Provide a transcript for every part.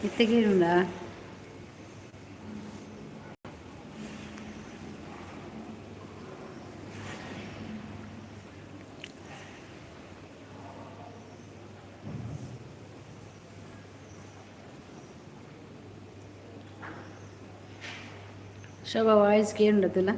ಇತ್ತೆ ಕೇನುಂಡಾ? ಶೋಭಾ, ವಾಯ್ಸ್ ಕೇನುಂಡತ್ತಲ್ಲ?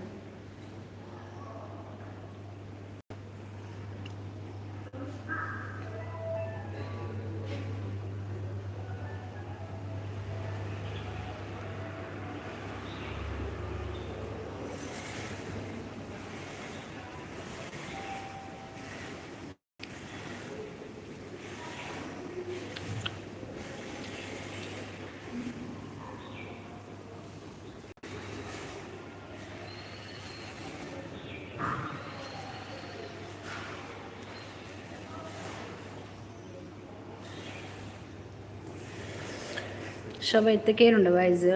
ಶೋಭಾ, ಇತ್ತೆ ಕೇನುಂಡ voice?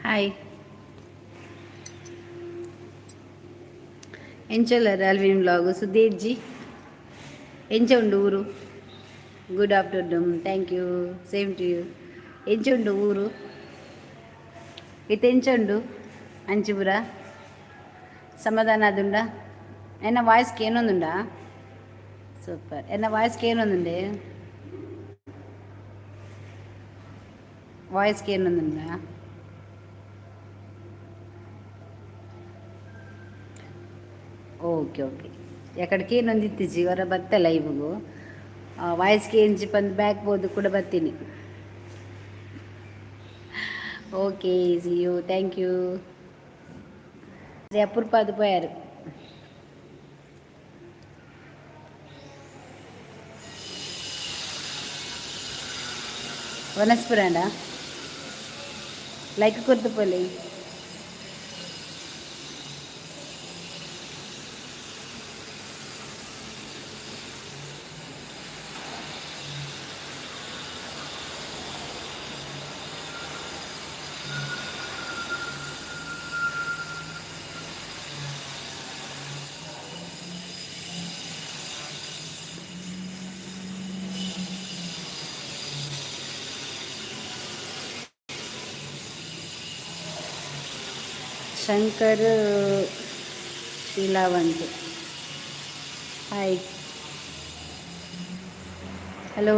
Hi, ಎಂಚ ಉಲ್ಲೆರ್? ಅಲ್ವಿನ್ ವ್ಲಾಗ್ ಸುದೇಜ್ಜಿ, ಎಂಚ ಉಂಡು ಊರು? Good afternoon. Thank you, same to you. ಎಂಚ ಉಂಡು ಊರು? ಇತ್ತೆ ಎಂಚ ಉಂಡು ಅಂಚಿಪುರ? ಸಮಾಧಾನ ಆದುಂಡ? ಎನ್ನ ವಾಯ್ಸ್ ಕೇನೊಂದುಂಡಾ? ಸೂಪರ್. ಎನ್ನ ವಾಯ್ಸ್ ಕೇನೊಂದುಂಡೆ? ವಾಯ್ಸ್ ಕೇನೊಂದುಂಡಾ? Okay okay. ಯಾಕಡೆ ಕೇನೊಂದಿತ್ತಿಜಿ. ಹೊರ ಬತ್ತೆ ಲೈವ್ಗು. ವಾಯ್ಸ್ ಕೇಂಜಿ ಪಂದು ಬ್ಯಾಕ್ ಬೋದು ಕೂಡ ಬರ್ತೀನಿ. Okay, see you, thank you. ಅಪೂರ್ಪ ಅದು ಪೋಯಾರು. ವನಸ್ಪುರಾಂಡ? ಲೈಕ್ ಕೊರ್ದು ಪೋಲೆ. Shankar Sheelavant, hi, hello.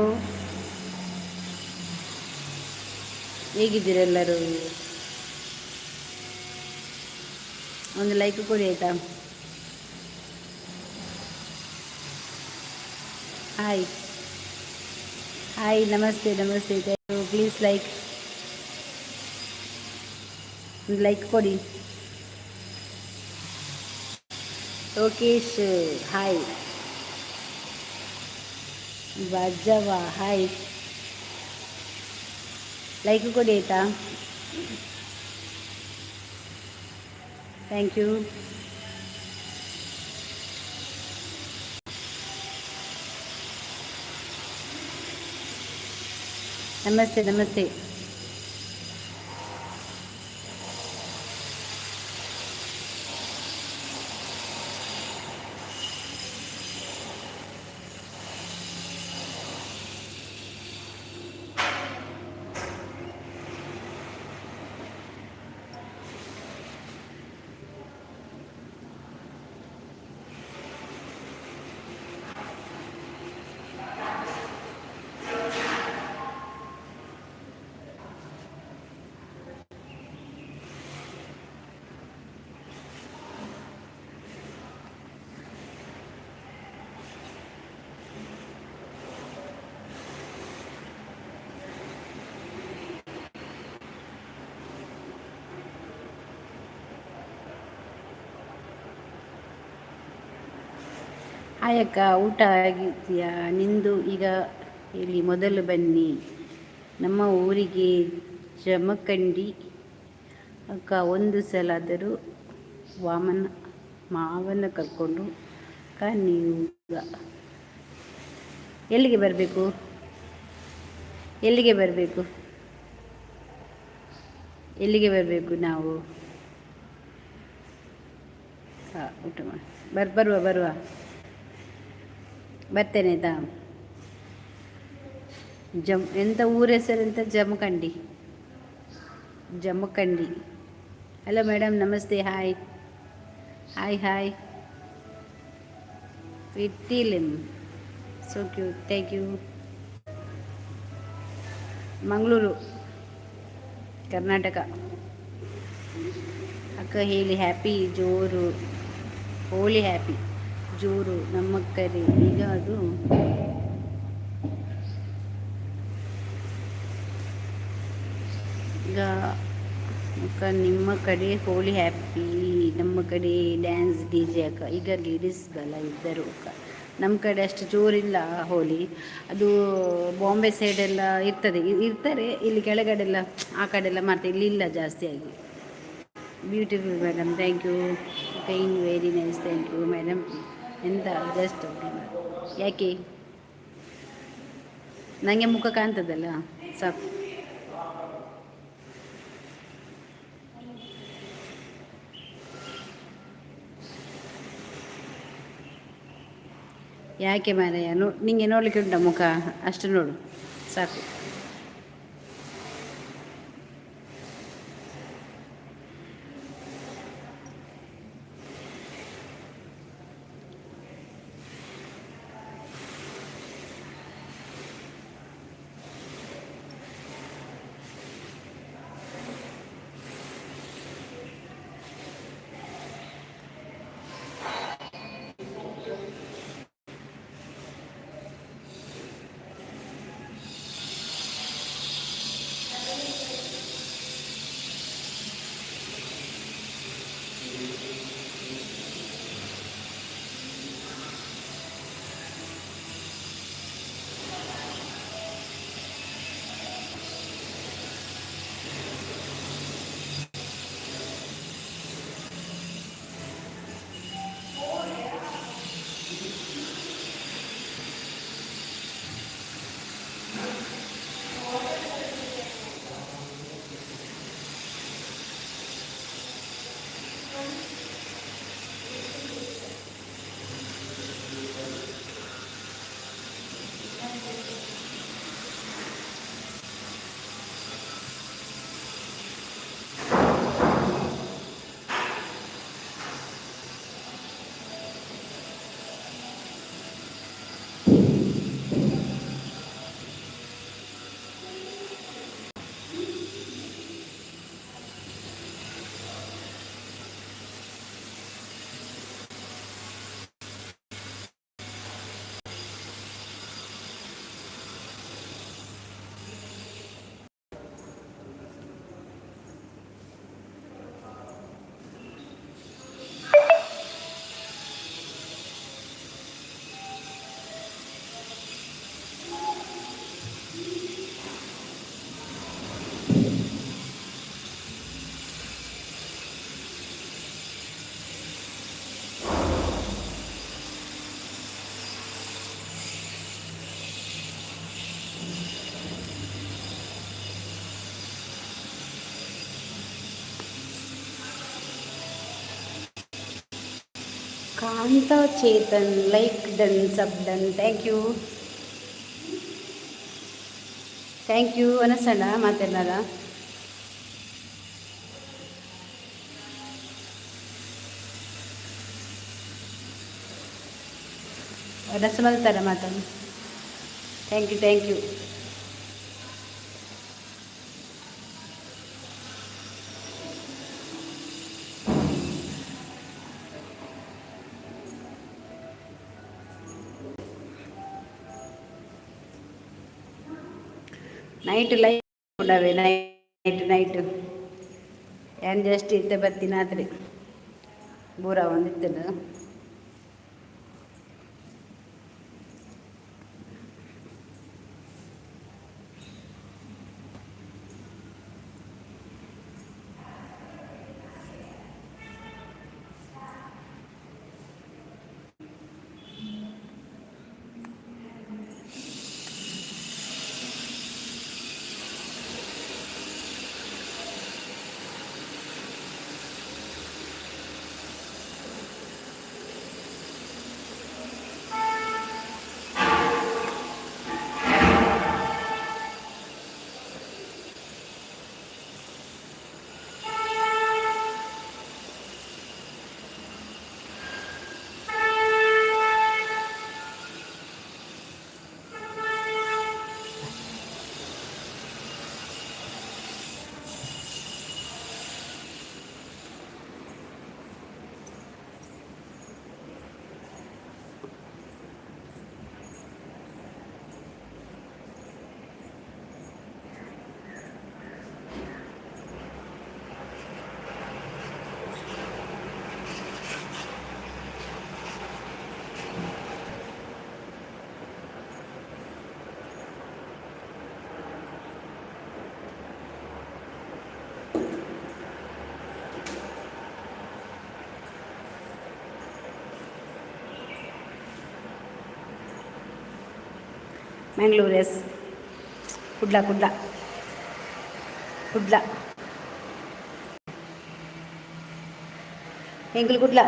ಹೇಗಿದ್ದೀರೆಲ್ಲರೂ? ಒಂದು ಲೈಕ್ ಕೊಡಿ, ಆಯಿತಾ? ಹಾಯ್ ಹಾಯ್, ನಮಸ್ತೆ ನಮಸ್ತೆ. ಪ್ಲೀಸ್ ಲೈಕ್, ಒಂದು ಲೈಕ್ ಕೊಡಿ. ಲೋಕೇಶ್ ಹಾಯ್, ಬಾಜವ ಹಾಯ್. ಲೈಕ್ ಕೊಡಿ, ಆಯಿತಾ? Thank you. ನಮಸ್ತೆ ನಮಸ್ತೆ. ಹಾಯ್ ಅಕ್ಕ, ಊಟ ಆಗಿದೆಯಾ ನಿಂದು? ಈಗ ಇಲ್ಲಿ ಮೊದಲು ಬನ್ನಿ ನಮ್ಮ ಊರಿಗೆ, ಜಮಖಂಡಿ ಅಕ್ಕ. ಒಂದು ಸಲ ಆದರೂ ವಾಮನ ಮಾವನ ಕರ್ಕೊಂಡು ಅಕ್ಕ. ನೀವು ಎಲ್ಲಿಗೆ ಬರಬೇಕು? ಎಲ್ಲಿಗೆ ಬರಬೇಕು? ಎಲ್ಲಿಗೆ ಬರಬೇಕು ನಾವು? ಹಾಂ, ಊಟ ಮಾಡಿ ಬರುವ ಬರುವ ಬರ್ತೇನೆ, ಆಯಿತಾ? ಎಂತ ಊರ ಹೆಸರೆಂತ? ಜಮಖಂಡಿ, ಜಮಖಂಡಿ. ಹಲೋ ಮೇಡಮ್, ನಮಸ್ತೆ. Hi hi hi. ವಿಟ್ಟಿಲಿಮ್, so cute, thank you. Mangaluru, Karnataka. ಅಕ್ಕ ಹೇಳಿ ಹ್ಯಾಪಿ ಜೋರು, ಹೋಳಿ ಹ್ಯಾಪಿ ಜೋರು ನಮ್ಮ ಕರೆ. ಈಗ ಅದು ಈಗ ಅಕ್ಕ, ನಿಮ್ಮ ಕಡೆ ಹೋಳಿ ಹ್ಯಾಪಿ, ನಮ್ಮ ಕಡೆ ಡ್ಯಾನ್ಸ್ ಡಿಜೆ ಅಕ್ಕ. ಈಗ ಲೇಡೀಸ್ ಬಲ ಇದ್ದರು ಅಕ್ಕ. ನಮ್ಮ ಕಡೆ ಅಷ್ಟು ಜೋರಿಲ್ಲ ಹೋಳಿ. ಅದು ಬಾಂಬೆ ಸೈಡೆಲ್ಲ ಇರ್ತದೆ, ಇರ್ತಾರೆ. ಇಲ್ಲಿ ಕೆಳಗಡೆ ಎಲ್ಲ ಆ ಕಡೆ ಎಲ್ಲ ಮಾಡ್ತಾರೆ, ಇಲ್ಲಿ ಇಲ್ಲ ಜಾಸ್ತಿಯಾಗಿ. Beautiful madam, thank you. Kind, very nice, thank you madam. ಎಂತ ಜಸ್ಟ್ ಯಾಕೆ? ನನಗೆ ಮುಖ ಕಾಣ್ತದಲ್ಲ, ಸಾಕು. ಯಾಕೆ ಮಾರಯ್ಯ? ನೋ, ನಿಂಗೆ ನೋಡಲಿಕ್ಕೆ ಉಂಟ ಮುಖ? ಅಷ್ಟು ನೋಡು, ಸಾಕು. Kanta Chetan, like done, sub done, thank you, thank you. ಅನಸಣ್ಣ ಮಾತಾಡ್ನಾರ? ರಸಮಲ್ತಾರ ಮಾತಾಡ. Thank you, thank you. Night live ಉಂಡವೆ? Night night ಏನು ಜಸ್ಟ್ ಇತ್ತೆ ಬತ್ತಿನ ಆತ್ರಿ ಬೂರ ಒಂದಿತ್ತದು. ಮ್ಯಾಂಗ್ಳೂರ್, ಎಸ್. ಕುಡ್ಲ, ಕುಡ್ಲ, ಕುಡ್ಲ. ಎಂಕುಲು ಕುಡ್ಲ.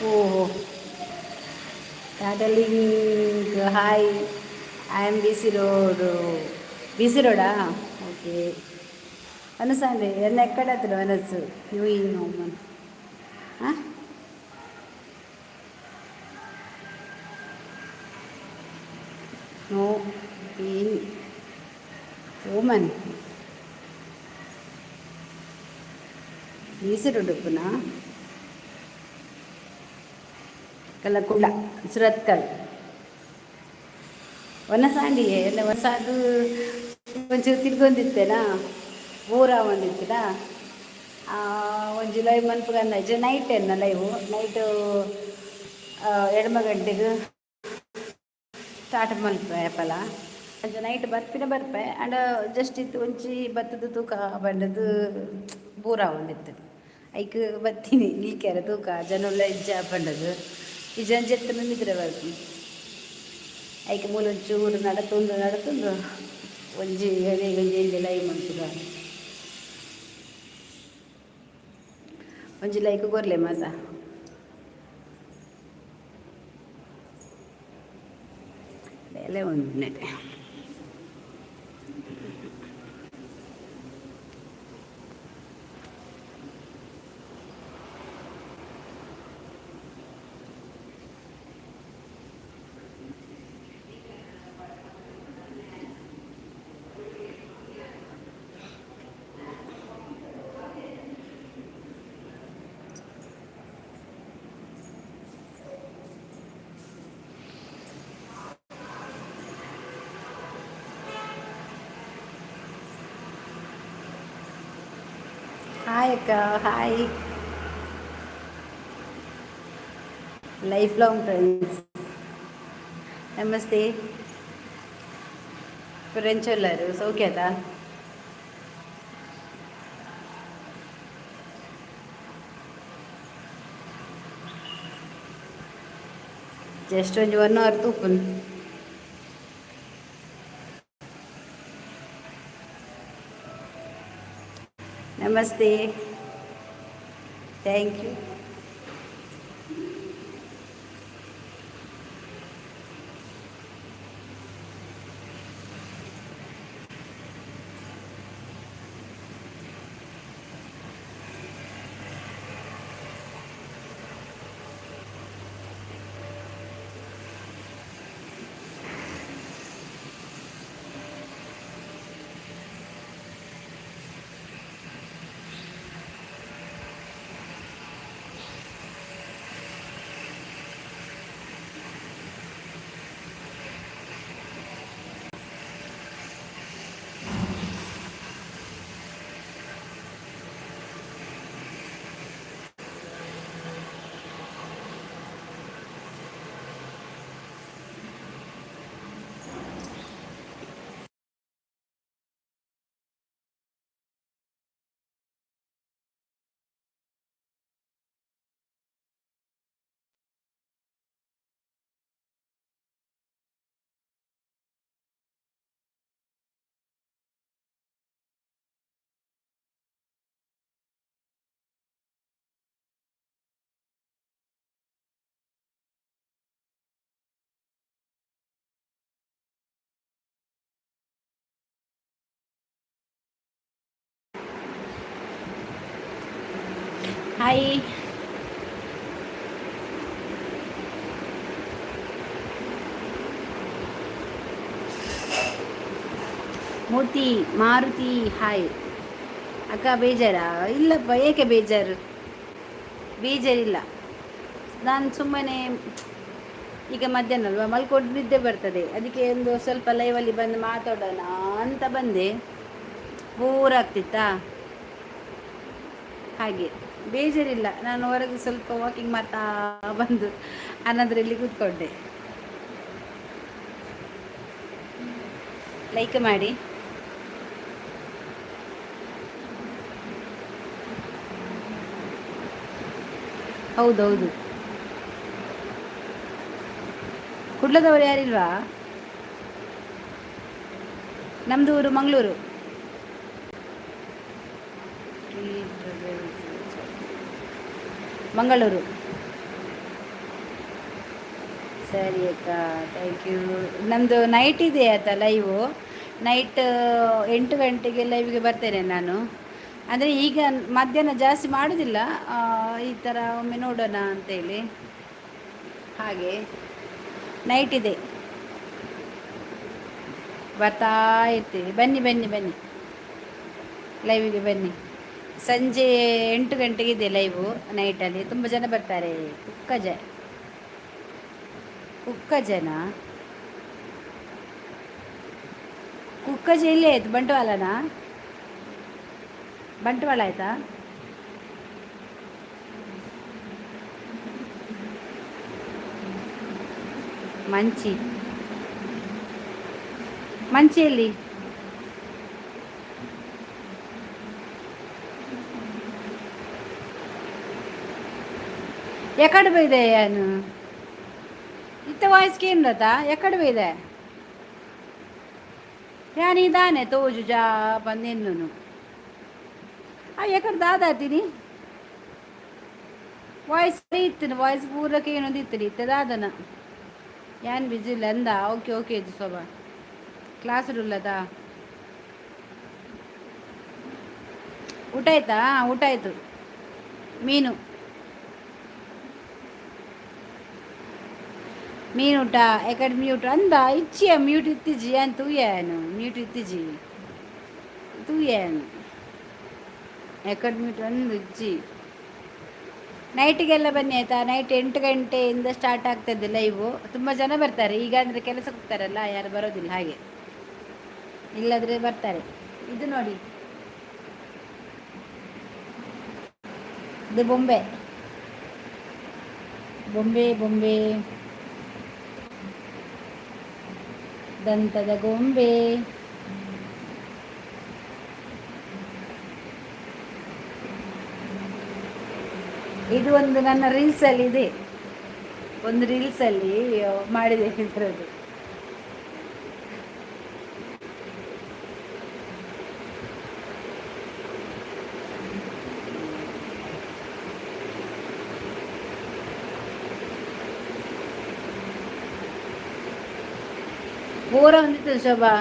ಓಹೋ, Tata link. Hi, I am BC Road. BC ರೋಡಾ? Okay. ಅನಸಾಂಡೆ ಎನ್ನ ಎಕ್ಕಡತ್ರ ಮನಸ್ಸು ನೀವು ಇನ್ನು ಹಾಂ. No in woman BC road ಉಪ್ಪುನಾ? ಕಲ್ಲ ಕುಡ್ಲ, ಸುರತ್ಕಲ್. ವನಸಾಂಡಿಯೇ ಎಲ್ಲ ಹೊಸದು. ಒಂಚೂರು ತಿರ್ಗೊಂದಿತ್ತೇನಾ, ಊರ ಒಂದಿತ್ತಿನ ಒಂಜಿ ಲೈವ್ ಮನ್ಪುಗ ಅಂದಾಜು. ನೈಟ್ ಎನ್ನ ಲೈವು ನೈಟು ಎಡ್ಮ ಗಂಟೆಗೆ ಸ್ಟಾರ್ಟ್ ಮಲ್ಪೆ ಆಪಲ. ಅಂಚ ನೈಟ್ ಬರ್ಪಿನ ಬರ್ಪೆ. ಆಂಡ ಜಸ್ಟ್ ಇತ್ತು ಒಂಜಿ ಬತ್ತದ ತೂಕ ಬಂಡದು ಬೂರ ಒಂದಿತ್ತು. ಐಕ್ ಬತ್ತೀನಿ ನಿಲ್ಕ್ಯಾರ ತೂಕ ಜನೊಲ್ಲ ಇಜ್ಜ ಪಂಡದು. ಈ ಜನ ಜೆತ್ತನ ನಿದ್ರೆ ಬರ್ಪಿ. ಐಕ್ ಮೂಲ ಒಂಚೂರು ನಡತೊಂದು ನಡತೊಂದು ಒಂಜಿ ಒಂಜಿ ಒಂಜಿ ಲೈವ್ ಮನ್ಪುಗ. ಒಂಜಿ ಲೈಕ್ ಕೊರ್ಲೆ ಮಾತ. ಬೇಲೆ ಒಂದು ಮಿನಿಟ್. ಹಾಯ್ ಅಕ್ಕ, ಹಾಯ್. ಲೈಫ್ ಲಾಂಗ್ ಫ್ರೆಂಡ್ಸ್, ನಮಸ್ತೆ. ಫ್ರೆಂಚ್ ಎಲ್ಲರು ಸೌಖ್ಯದ? ಜಸ್ಟ್ ಒಂಜಿ ಒನ್ ಅವರ್ ತೂಪುನ್. ನಮಸ್ತೆ, thank you. Hi Murthy, Maruti, hi ಅಕ್ಕ. ಬೇಜಾರಾ? ಇಲ್ಲಪ್ಪ, ಏಕೆ ಬೇಜಾರು? ಬೇಜಾರಿಲ್ಲ. ನಾನು ಸುಮ್ಮನೆ ಈಗ ಮಧ್ಯಾಹ್ನ ಅಲ್ವಾ, ಮಲ್ಕೊಂಡು ನಿದ್ದೆ ಬರ್ತದೆ. ಅದಕ್ಕೆ ಒಂದು ಸ್ವಲ್ಪ ಲೈವಲ್ಲಿ ಬಂದು ಮಾತಾಡೋಣ ಅಂತ ಬಂದೆ. ಬೋರ್ ಆಗ್ತಿತ್ತಾ. ಹಾಗೆ ಬೇಜಾರಿಲ್ಲ. ನಾನು ಹೊರಗೆ ಸ್ವಲ್ಪ ವಾಕಿಂಗ್ ಮಾಡ್ತಾ ಬಂದು ಆನಂತರ ಇಲ್ಲಿ ಕೂತ್ಕೊಂಡೆ. ಲೈಕ್ ಮಾಡಿ. ಹೌದೌದು, ಕುಡ್ಲದವರು ಯಾರಿಲ್ವಾ? ನಮ್ಮದು ಊರು ಮಂಗಳೂರು. ಮಂಗಳೂರು. ಸರಿ ಅಕ್ಕ, thank you. ನಮ್ಮದು ನೈಟ್ ಇದೆ ಆಯ್ತಾ ಲೈವು? ನೈಟ್ 8 ಗಂಟೆಗೆ ಲೈವ್ಗೆ ಬರ್ತೇನೆ ನಾನು. ಅಂದರೆ ಈಗ ಮಧ್ಯಾಹ್ನ ಜಾಸ್ತಿ ಮಾಡೋದಿಲ್ಲ, ಈ ಥರ ಒಮ್ಮೆ ನೋಡೋಣ ಅಂತೇಳಿ. ಹಾಗೆ ನೈಟ್ ಇದೆ, ಬರ್ತಾ ಇರ್ತೀವಿ. ಬನ್ನಿ ಬನ್ನಿ ಬನ್ನಿ, ಲೈವಿಗೆ ಬನ್ನಿ. ಸಂಜೆ 8 ಗಂಟೆಗೆ ಇದೆ ಲೈವು ನೈಟಲ್ಲಿ. ತುಂಬ ಜನ ಬರ್ತಾರೆ. ಕುಕ್ಕಜ ಕುಕ್ಕಜನ ಕುಕ್ಕಜ ಎಲ್ಲಿ ಆಯಿತು? ಬಂಟ್ವಾಳನಾ? ಬಂಟ್ವಾಳ ಆಯಿತಾ? ಮಂಚಿ, ಮಂಚಿಯಲ್ಲಿ ಎಕಡೆ ಬೈದೆ ಏನು ಇತ್ತ ವಾಯ್ಸ್ ಕೇಂದ್ರತ ಎಕಡೆ ಬೈದೆ ಯಾನ್ ಇದಾನೆ ತೋಜು ಜಾ ಬಂದೆನ್ನುನು. ಆ ಎಕಡೆ ದಾದಾತೀನಿ ವಾಯ್ಸ್ ಇತ್ತು, ವಾಯ್ಸ್ ಪೂರಕ್ಕೆ ಏನೊಂದು ಇತ್ತು ಇತ್ತೆ ದಾದನ ಯಾನ್ ಬಿಜಿ ಇಲ್ಲ ಅಂದ. ಓಕೆ ಓಕೆ, ಇದು ಶೋಭಾ ಕ್ಲಾಸ್ ಉಳ್ಳದಾ? ಊಟ ಆಯ್ತಾ? ಊಟ ಆಯಿತು. ಮೀನು ಮೀನು ಊಟ. ಎಕಡೆ ಮ್ಯೂಟ್ ಅಂದ ಇಚ್ಚಿಯ ಮ್ಯೂಟ್ ಇತ್ತಿಜಿ ಅಂತ ತೂಯನು ಮ್ಯೂಟ್ ಇತ್ತಿಜಿ ತೂಯನು ಎಕಡೆ ಮ್ಯೂಟ್ ಅಂದು ಇಜ್ಜಿ. ನೈಟಿಗೆಲ್ಲ ಬನ್ನಿ ಆಯಿತಾ? ನೈಟ್ 8 ಗಂಟೆಯಿಂದ ಸ್ಟಾರ್ಟ್ ಆಗ್ತದೆ ಲೈವು. ತುಂಬ ಜನ ಬರ್ತಾರೆ. ಈಗ ಅಂದರೆ ಕೆಲಸಕ್ಕೆ ಹೋಗ್ತಾರಲ್ಲ, ಯಾರು ಬರೋದಿಲ್ಲ ಹಾಗೆ, ಇಲ್ಲದ್ರೆ ಬರ್ತಾರೆ. ಇದು ನೋಡಿ, ಇದು ಬೊಂಬೆ ಬೊಂಬೆ ಬೊಂಬೆ ದಂತದ ಗೊಂಬೆ. ಇದು ಒಂದು ನನ್ನ ರೀಲ್ಸಲ್ಲಿ ಇದೆ, ಒಂದು ರೀಲ್ಸಲ್ಲಿ ಮಾಡಿದೆ ಇದರದ್ದು. ಪೂರ ಒಂದಿತ್ತು ಶೋಭಾ.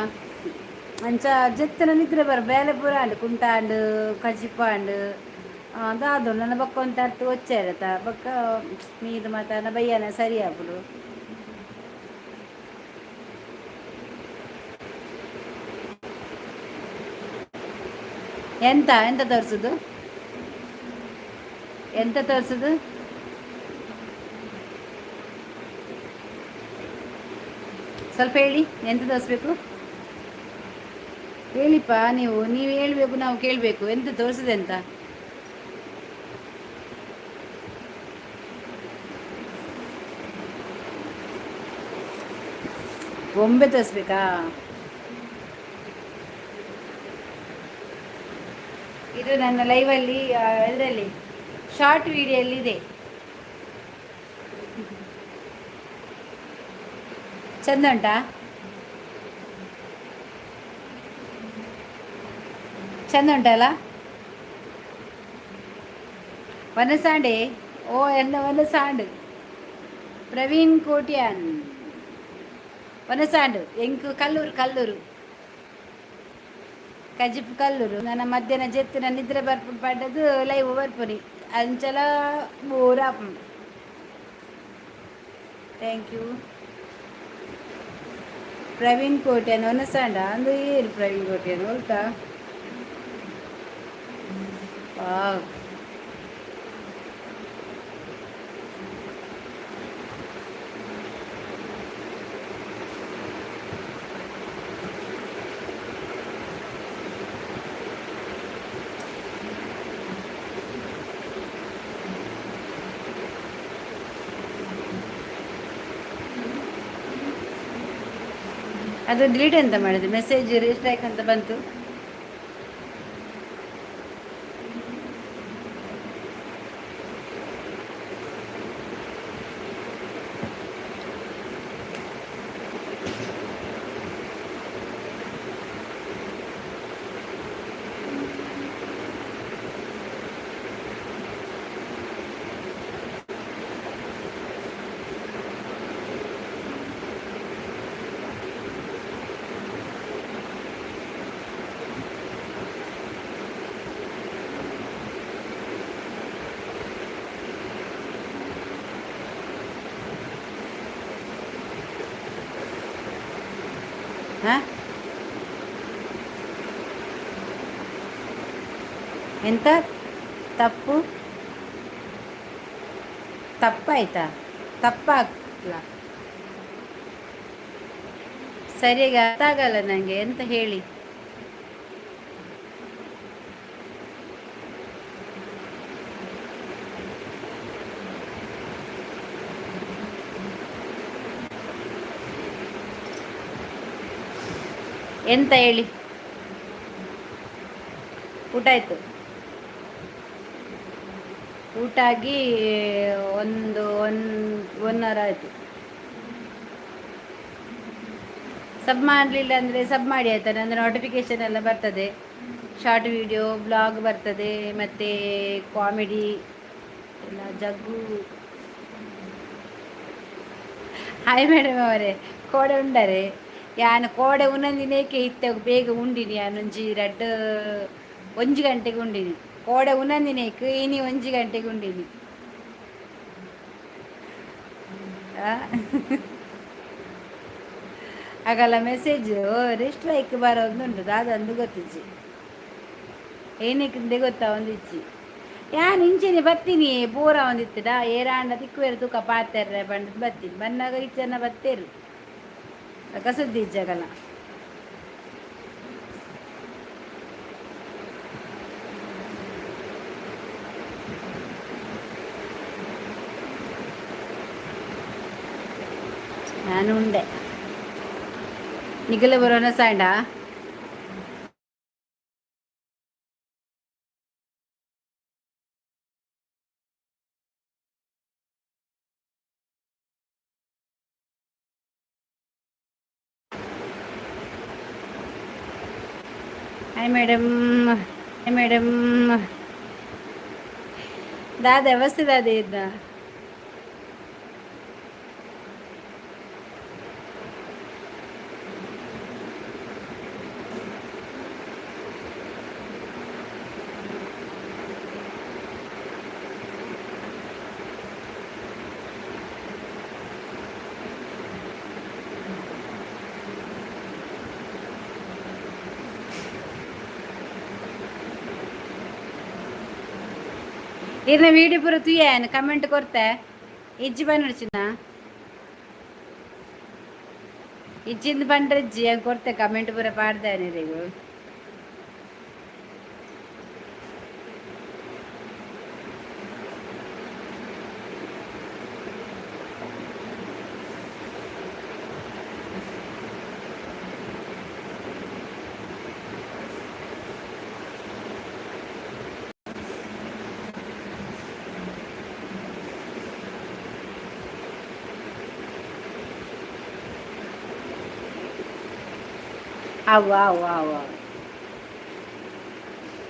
ಅಂಚ ಜತ್ತನ ನಿದ್ರೆ ಬರ ಬೇಲೆ ಪೂರ ಅಂಡ್ ಕುಂಟಾಂಡ್ ಕಜಿಪಾಂಡ್ ದಾದು ನನ್ನ ಬೊಕ್ಕ ಒಂತ ಅರ್ಥ ಒಚ್ಚಾರತ ಬೊಕ್ಕ ಮೀದು ಮಾತಾನ ಬಯ್ಯನ ಸರಿ ಆಪುಂಡು. ಎಂತ ಎಂತ ತೋರ್ಸುದು? ಎಂತ ತೋರ್ಸುದು? ಸ್ವಲ್ಪ ಹೇಳಿ, ಎಂತ ತೋರಿಸ್ಬೇಕು ಹೇಳಿಪ್ಪ. ನೀವು ನೀವು ಹೇಳಬೇಕು, ನಾವು ಕೇಳಬೇಕು. ಎಂತ ತೋರಿಸಿದೆ ಅಂತ? ಬೊಂಬೆ ತೋರಿಸ್ಬೇಕಾ? ಇದು ನನ್ನ ಲೈವಲ್ಲಿ ಇದರಲ್ಲಿ ಶಾರ್ಟ್ ವಿಡಿಯೋಲ್ಲಿದೆ. ಚಂದ ಉಂಟಾ? ಚಂದ ಉಂಟಲ್ಲ? ವನಸಾಂಡೆ ಓ ಎನ್ನ ವನಸಾಂಡ್ ಪ್ರವೀಣ್ ಕೋಟ್ಯಾನ್ ವನಸಾಂಡು ಎಂಕು ಕಲ್ಲೂರು ಕಲ್ಲೂರು ಕಜಿಪು ಕಲ್ಲೂರು. ನನ್ನ ಮಧ್ಯಾಹ್ನ ಜೆತ್ತಿನ ನಿದ್ರೆ ಬರ್ಪು ಪಡ್ಡದು ಲೈವ್ ಬರ್ಪುನಿ ಅಂಚಲ ಬೋರ್ ಆಪುಂಡು. Thank you Praveen Kotian. ವನಸಾಂಡ ಅಂದು ಏನು ಪ್ರವೀಣ್ ಕೋಟ್ಯಾನ್ ಹೋಲ್ತಾ? ವಾವ್. ಅದು ಡಿಲೀಟ್ ಎಂತ ಮಾಡಿದೆ? ಮೆಸೇಜ್ ರಿಸ್ಟ್ರೈಕ್ ಅಂತ ಬಂತು. ಹಾಂ, ಎಂತ ತಪ್ಪು? ತಪ್ಪಾಯ್ತಾ? ತಪ್ಪಾಗ್ಲ ಸರಿಯಾಗಿ ಅರ್ಥ ಆಗಲ್ಲ ನನಗೆ. ಎಂತ ಹೇಳಿ? ಎಂತ ಹೇಳಿ? ಊಟ ಆಯಿತು. ಊಟ ಆಗಿ ಒಂದು ಒನ್ ಒನ್ ಅವರ್ ಆಯಿತು. ಸಬ್ ಮಾಡಲಿಲ್ಲ ಅಂದರೆ ಸಬ್ ಮಾಡಿ ಆಯ್ತಾ? ಅಂದರೆ ನೋಟಿಫಿಕೇಷನ್ ಎಲ್ಲ ಬರ್ತದೆ, ಶಾರ್ಟ್ ವೀಡಿಯೋ, ಬ್ಲಾಗ್ ಬರ್ತದೆ, ಮತ್ತು ಕಾಮಿಡಿ ಎಲ್ಲ. ಜಗ್ಗು, ಹಾಯ್ ಮೇಡಮ್ ಅವರೇ. ಕೋಡೆ ಉಂಡರೆ? ಯಾನ್ ಕೋಡೆ ಉನ್ನಂದಿನೇಕೆ ಇತ್ತೆ ಬೇಗ ಉಂಡಿನಿ. ಯಾನ್ ಒಂಜಿ ರಡ್ಡ್ ಒಂಜಿ ಗಂಟೆಗೆ ಉಂಡಿನಿ. ಕೋಡೆ ಉನ್ನಂದಿನೇಕ್ ಇನಿ 1 ಗಂಟೆಗೆ ಉಂಡಿನಿ. ಆಗಲ್ಲ ಮೆಸೇಜು ರೆಸ್ಟ್ ಲೈಕ್ ಬರೋದುಂಟು. ದಾದಂದು ಗೊತ್ತಿಜ್ಜಿ, ಏನಕ್ಕೆ ಗೊತ್ತಾ ಒಂದಿಜ್ಜಿ. ಯಾನ್ ಇಂಚೆನೆ ಬತ್ತೀನಿ ಪೂರ ಒಂದಿತ್ತಡ. ಏರಾಂಡ ತಿಕ್ಕುವೆರು ತೂಕ ಪಾತೆರ್ರೆ ಪಂಡದ್ ಬತ್ತೀನಿ. ಬನ್ನಾಗ ಇಚ್ಚನ ಬತ್ತೇರು ಕಸುದ್ದಿ ಇಜ್ಜಗಲ್ಲ. ನಾನು ಉಂಡೆ. ನಿಖಿಲ ಬರೋಣ ಸಾಂಡ. Hi madam, hi madam. ದಾದ ವ್ಯವಸ್ಥೆ ದಾದ ಇದ್ದ? ಇರ್ನ ವೀಡಿಯೋ ಪೂರ ತೂಯೇನು? ಕಮೆಂಟ್ ಕೊರ್ತೆ ಇಜ್ಜಿ ಪನ್ನೊಡ್ಚಿನ? ಇಜ್ಜಿಂದ ಪಂಡ್ರೆ ಇಜ್ಜಿ ಕೊರ್ತೆ. ಕಮೆಂಟ್ ಪೂರ ಪಾಡ್ದಾನೆ ಇರೆಗ್. ಅವು ಅವು ಅವು ಅವು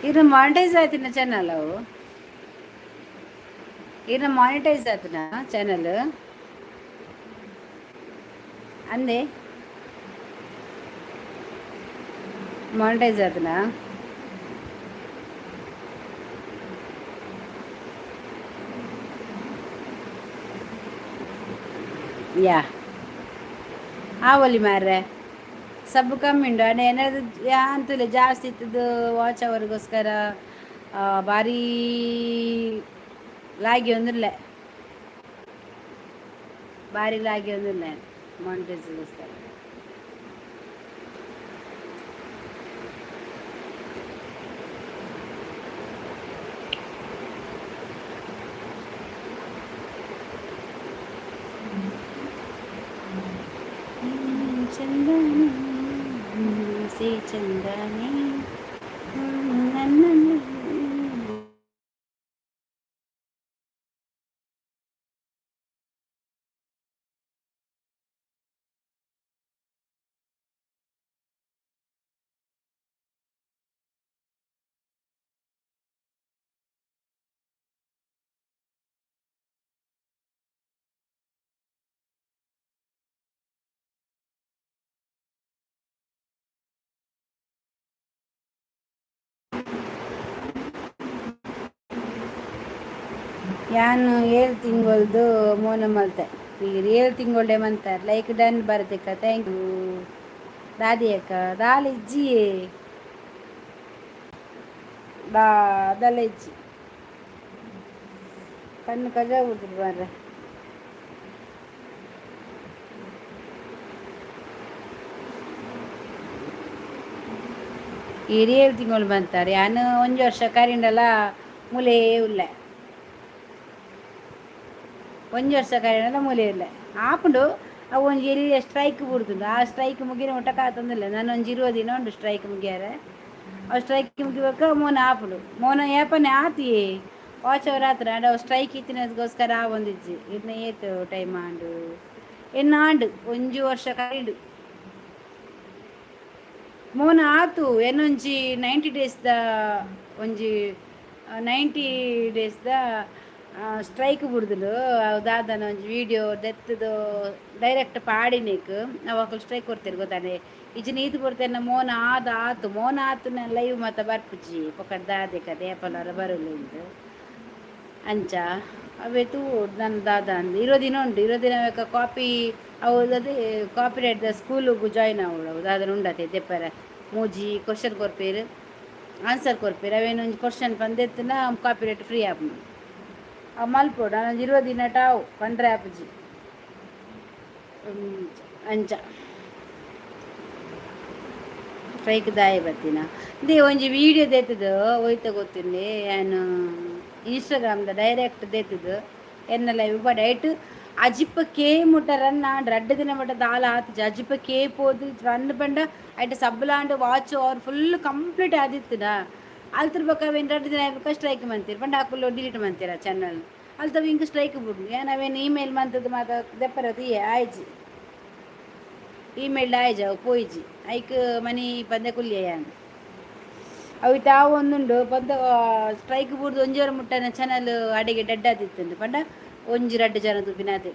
ಇದು ಮಾನಿಟೈಸ್ ಆಯ್ತಿನ ಚಾನಲ್? ಅವು ಇದು ಮಾನಿಟೈಸ್ ಆಯ್ತಿನ ಚಾನಲ್ ಅಂದೆ? ಮಾನಿಟೈಸ್ ಆತನ? ಯಾ, ಆವೊಲಿ ಮಾರ್ರೆ. ಸಬ್ಬು ಕಮ್ಮಿ ಉಂಡು. ಅಂಡ ಏನಾದ್ರು ಅಂತಲೇ ಜಾಸ್ತಿ ಇತ್ತದು ವಾಚ್ ಅವರಿಗೋಸ್ಕರ ಭಾರೀ ಲಾಗಿ ಒಂದಿಲ್ಲ, ಭಾರಿ ಲಾಗಿ ಒಂದಿಲ್ಲ ಮಾನಿಟೈಸ್ಗೋಸ್ಕರ. ಚಂದನ. ಆಸೆ ಚಂದನೆ ನನ್ನ. ಯಾನ್ ಏಳು ತಿಂಗಳದು ಮೋನ ಮಲ್ತೆ. ಈಗ ಏಳು ತಿಂಗಳ್ಡೆ ಮಂತಾರೆ. ಲೈಕ್ ಡನ್ ಬರತಕ್ಕ, thank you. ದಾದಿ ಅಕ್ಕ ದಾಲ ಇಜ್ಜಿ, ದಾದಲ ಇಜ್ಜಿ. ಕಣ್ಣು ಕಜ ಬಿಡ್ತದೆ ಮಾರ್ರೆ. ಈರ್ ಏಳು ತಿಂಗಳು ಬಂತಾರೆ. ಯಾನ್ ಒಂಜಿ ವರ್ಷ ಕರಿಂಡಲ ಮುಲೇ ಉಲ್ಲೆ. ಒಂಜಿ ವರ್ಷ ಕರಿಂಡಲ ಮೂಲೆ ಉಲ್ಲೆ. ಆಪುಂಡು, ಅವು ಒಂಜಿ ಎಲ್ಯ ಸ್ಟ್ರೈಕ್ ಬುಡ್ದುಂಡು. ಆ ಸ್ಟ್ರೈಕ್ ಮುಗಿನ ಮುಟ್ಟ ಕಾತೊಂದುಲ್ಲೆ. ನನ ಒಂಜಿ 20 ದಿನ ಉಂಡು ಸ್ಟ್ರೈಕ್ ಮುಗಿಯರೆ. ಅವು ಸ್ಟ್ರೈಕ್ ಮುಗಿಬೊಕ್ಕ ಮೋನ ಆಪುಂಡು. ಮೋನ ಏಪನೆ ಆತಿಯೆ ವಾಚ್ ಅವರ್ ಆತ್ಂಡ್. ಆಂಡ ಅವು ಸ್ಟ್ರೈಕ್ ಇತ್ತಿನಗೋಸ್ಕರ ಆವೊಂದಿಜ್ಜಿ. ಇರ್ನ ಏತ್ ಟೈಮ್ ಆಂಡು ಎನ್ನ ಆಂಡ್, ಒಂಜಿ ವರ್ಷ ಕರಿಂಡು ಮೋನ ಆತು. ಎನ್ನೊಂಜಿ 90 ಡೇಸ್ದ, ಒಂಜಿ 90 ಡೇಸ್ದ ಸ್ಟ್ರೈಕ್ ಬುಡ್ದುಂಡು. ಅವು ದಾದನ ಒಂಜಿ ವೀಡಿಯೋ ದೆತ್ತದು ಡೈರೆಕ್ಟ್ ಪಾಡಿನೇಕ್ ಅವು ಅಕುಲು ಸ್ಟ್ರೈಕ್ ಕೊರ್ತೆರ್ ಗೊತ್ತಾನೆ. ಇಜ್ಜಿನ ಈತ್ ಕೊಡ್ತೇನೆ ಮೋನ ಆದ ಆತು. ಮೋನ ಆತು ಲೈವ್ ಮಾತ ಬರ್ಪುಜಿ. ಪೊಕ್ಕಡೆ ದಾದೆ ಕತೆ, ಏಪಲಾರ ಬರೊಲಿ ಅಂಚ. ಅವೇ ತೂವೊಡು ನನ ದಾದ ಅಂದ್. 20 ದಿನ ಉಂಡು. 20 ದಿನ ಕಾಪಿ ಅವು ಅದೇ ಕಾಪಿ ರೈಟ್ ಸ್ಕೂಲುಗು ಜಾಯ್ನ್ ಆವೊಡು. ಅವು ದಾದನ ಉಂಡತೆ ದೆಪ್ಪರೆ, ಮೂಜಿ ಕ್ವಶನ್ ಕೊರ್ಪೆರ್, ಆನ್ಸರ್ ಕೊರ್ಪೆರ್. ಅವೇನು ಒಂಜಿ ಕ್ವಶನ್ ಪಂದೆತ್ತುನ ಕಾಪಿ ರೈಟ್ ಫ್ರೀ ಆಪುಂಡು. ಅವು ಮಲ್ಪೊಡು. ನನೊಂಜಿ 20 ದಿನಟ ಆವು, ಪಂಡ್ರೆ ಆಪುಜಿ ಅಂಚ. ಸ್ಟ್ರೈಕ್ ದಾಯೆ ಬತ್ತಿನ they ಒಂಜಿ ವೀಡಿಯೋ ದೆತ್ತದು ಒಯ್ತ ಗೊತ್ತುಂಡೆ. ಯಾನ್ ಇನ್ಸ್ಟಾಗ್ರಾಮ್ದ ಡೈರೆಕ್ಟ್ ದೆತ್ತದು ಎನ್ನ ಲೈವ್ ಬಡ ಐಟ್ ಅಜಿಪ ಕೆ ಮುಟ್ಟ ರನ್ ಆಂಡ್. ರಡ್ಡ್ ದಿನ ಮುಟ್ಟ ದಾಲ ಆತುಜಿ. ಅಜಿಪ ಕೆ ಪೋದು ರನ್ ಪಂಡ ಐಟ್ ಸಬ್ಲಾಂಡ್ ವಾಚ್ ಅವರ್ ಫುಲ್ ಕಂಪ್ಲೀಟ್ ಆದಿತ್ತುಡ. ಅಲ್ತರ ಬೊಕ್ಕ ಅವೇನು 2 ದಿನ ಆಯ್ಬೊಕ್ಕ ಸ್ಟ್ರೈಕ್ ಮಂತೀರ್ ಪಂಡ ಅಕುಲು ಡಿಲೀಟ್ ಮಂತೀರ ಚಾನಲ್. ಅಲ್ತವ ಇಂಕ್ ಸ್ಟ್ರೈಕ್ ಬುಡ್ಡು. ಯಾನ್ ಅವೇನು ಇಮೇಲ್ ಮಂತದ್ದು ಮಾತ ದೆಪ್ಪರ ತೂಯೆ, ಆಯ್ಜಿ. ಇಮೇಲ್ ಆಯ್ಜಿ, ಅವು ಪೋಯಿಜಿ. ಐಕ್ ಮನಿ ಪಂದೆ ಕುಲ್ಲಿಯೆ ಯಾನ್. ಅವು ಇತ್ತೆ ಆವೊಂದುಂಡು ಪಂತ. ಸ್ಟ್ರೈಕ್ ಬುಡ್ದು ಒಂಜಿವರ ಮುಟ್ಟನ ಚಾನಲ್ ಅಡೆಗೆ ಡೆಡ್ ಆದಿತ್ತುಂಡು. ಪಂಡ ಒಂಜಿ ರಡ್ಡ್ ಜನ ತೂಪಿನಾತೆ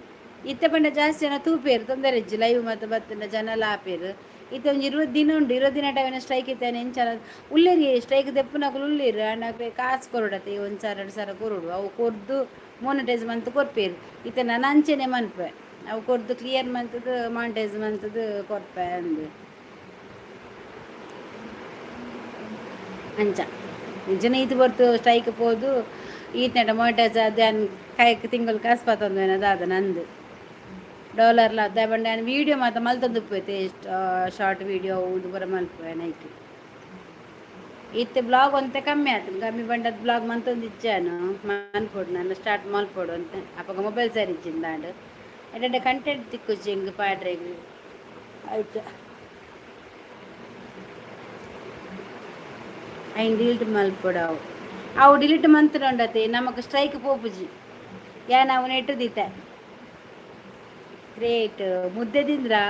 ಇತ್ತೆ. ಪಂಡ ಜಾಸ್ತಿ ಜನ ತೂಪೇರು, ತೊಂದರೆ ಇಜ್ಜಿ. ಲೈವ್ ಮಾತ ಬತ್ತುಂಡ ಜನಲ ಆಪೇರು. ಇತ್ತೆ ಒಂಜಿ 20 ದಿನ ಉಂಡು. 20 ದಿನ ಅವೇನ ಸ್ಟ್ರೈಕ್ ಇತ್ತೇನೆ ಎಂಚ ಉಲ್ಲೇರಿ. ಸ್ಟ್ರೈಕ್ ದೆಪ್ಪುನಕುಲು ಉಲ್ಲೇರು. ಆಂಡ ಕಾಸು ಕೊರೊಡತ್ತೆ, 1,000 2,000 ಕೊರೊಡು. ಅವು ಕೊರ್ದು ಮೋನಿಟೈಸ್ ಮಂತ್ ಕೊರ್ಪೇರು. ಇತ್ತೆ ನನ ಅಂಚೆನೆ ಮನ್ಪೆ. ಅವು ಕೊರ್ದು ಕ್ಲಿಯರ್ ಮಂತದ್ದು ಮಾನಿಟೈಸ್ ಮಂತದ್ದು ಕೊರ್ಪೆ ಅಂದು. ಅಂಚ ಜನ ಈತ್ ಬರ್ತು ಸ್ಟ್ರೈಕ್ ಪೋದು ಈತ್ನೆಟ ಮಾನಿಟೈಸ್ ಅದೇ ಕಾಯ್ಕ್ ತಿಂಗಳು ಕಾಸು ಪತ್ತೊಂದು ದಾದ ನಂದು ಡಾಲರ್ಲ ಅದ ಬಂಡೆ. ಯಾನ್ ವೀಡಿಯೋ ಮಾತ ಮಲ್ತೊಂದು ಉಪ್ಪುವೆತೆ, ಶಾರ್ಟ್ ವೀಡಿಯೋ ಉಂದು ಪೂರ ಮಲ್ಪುವೆ ನೈಕ್. ಇತ್ತೆ ಬ್ಲಾಗ್ ಒಂತೆ ಕಮ್ಮಿ ಆತು. ಕಮ್ಮಿ ಬಂಡದ ಬ್ಲಾಗ್ ಮಂತೊಂದು ಇಜ್ಜಾನು. ಮನ್ಪೊಡು ನಾನು, ಸ್ಟಾರ್ಟ್ ಮಲ್ಪೊಡು ಅಂತ. ಅಪಗ ಮೊಬೈಲ್ ಸರಿ ಇಜ್ಜಿಂದಾಂಡ್. ಎಡ್ಡೆ ಕಂಟೆಂಟ್ ತಿಕ್ಕುಜಿ ಎಂಕ್ ಪಾಡ್ರೆಗ್. ಆಯ್ತು, ಐನ್ ಡಿಲೀಟ್ ಮಲ್ಪೊಡು ಅವು. ಅವು ಡಿಲೀಟ್ ಮಂತ್ಂಡತೆ ನಮಕ್ ಸ್ಟ್ರೈಕ್ ಪೋಪುಜಿ. ಯಾನ್ ಅವು ನೆಟ್ ದೀತೆ. ಗ್ರೇಟ್. ಮುದ್ದೆ ತಿಂದ್ರಾ?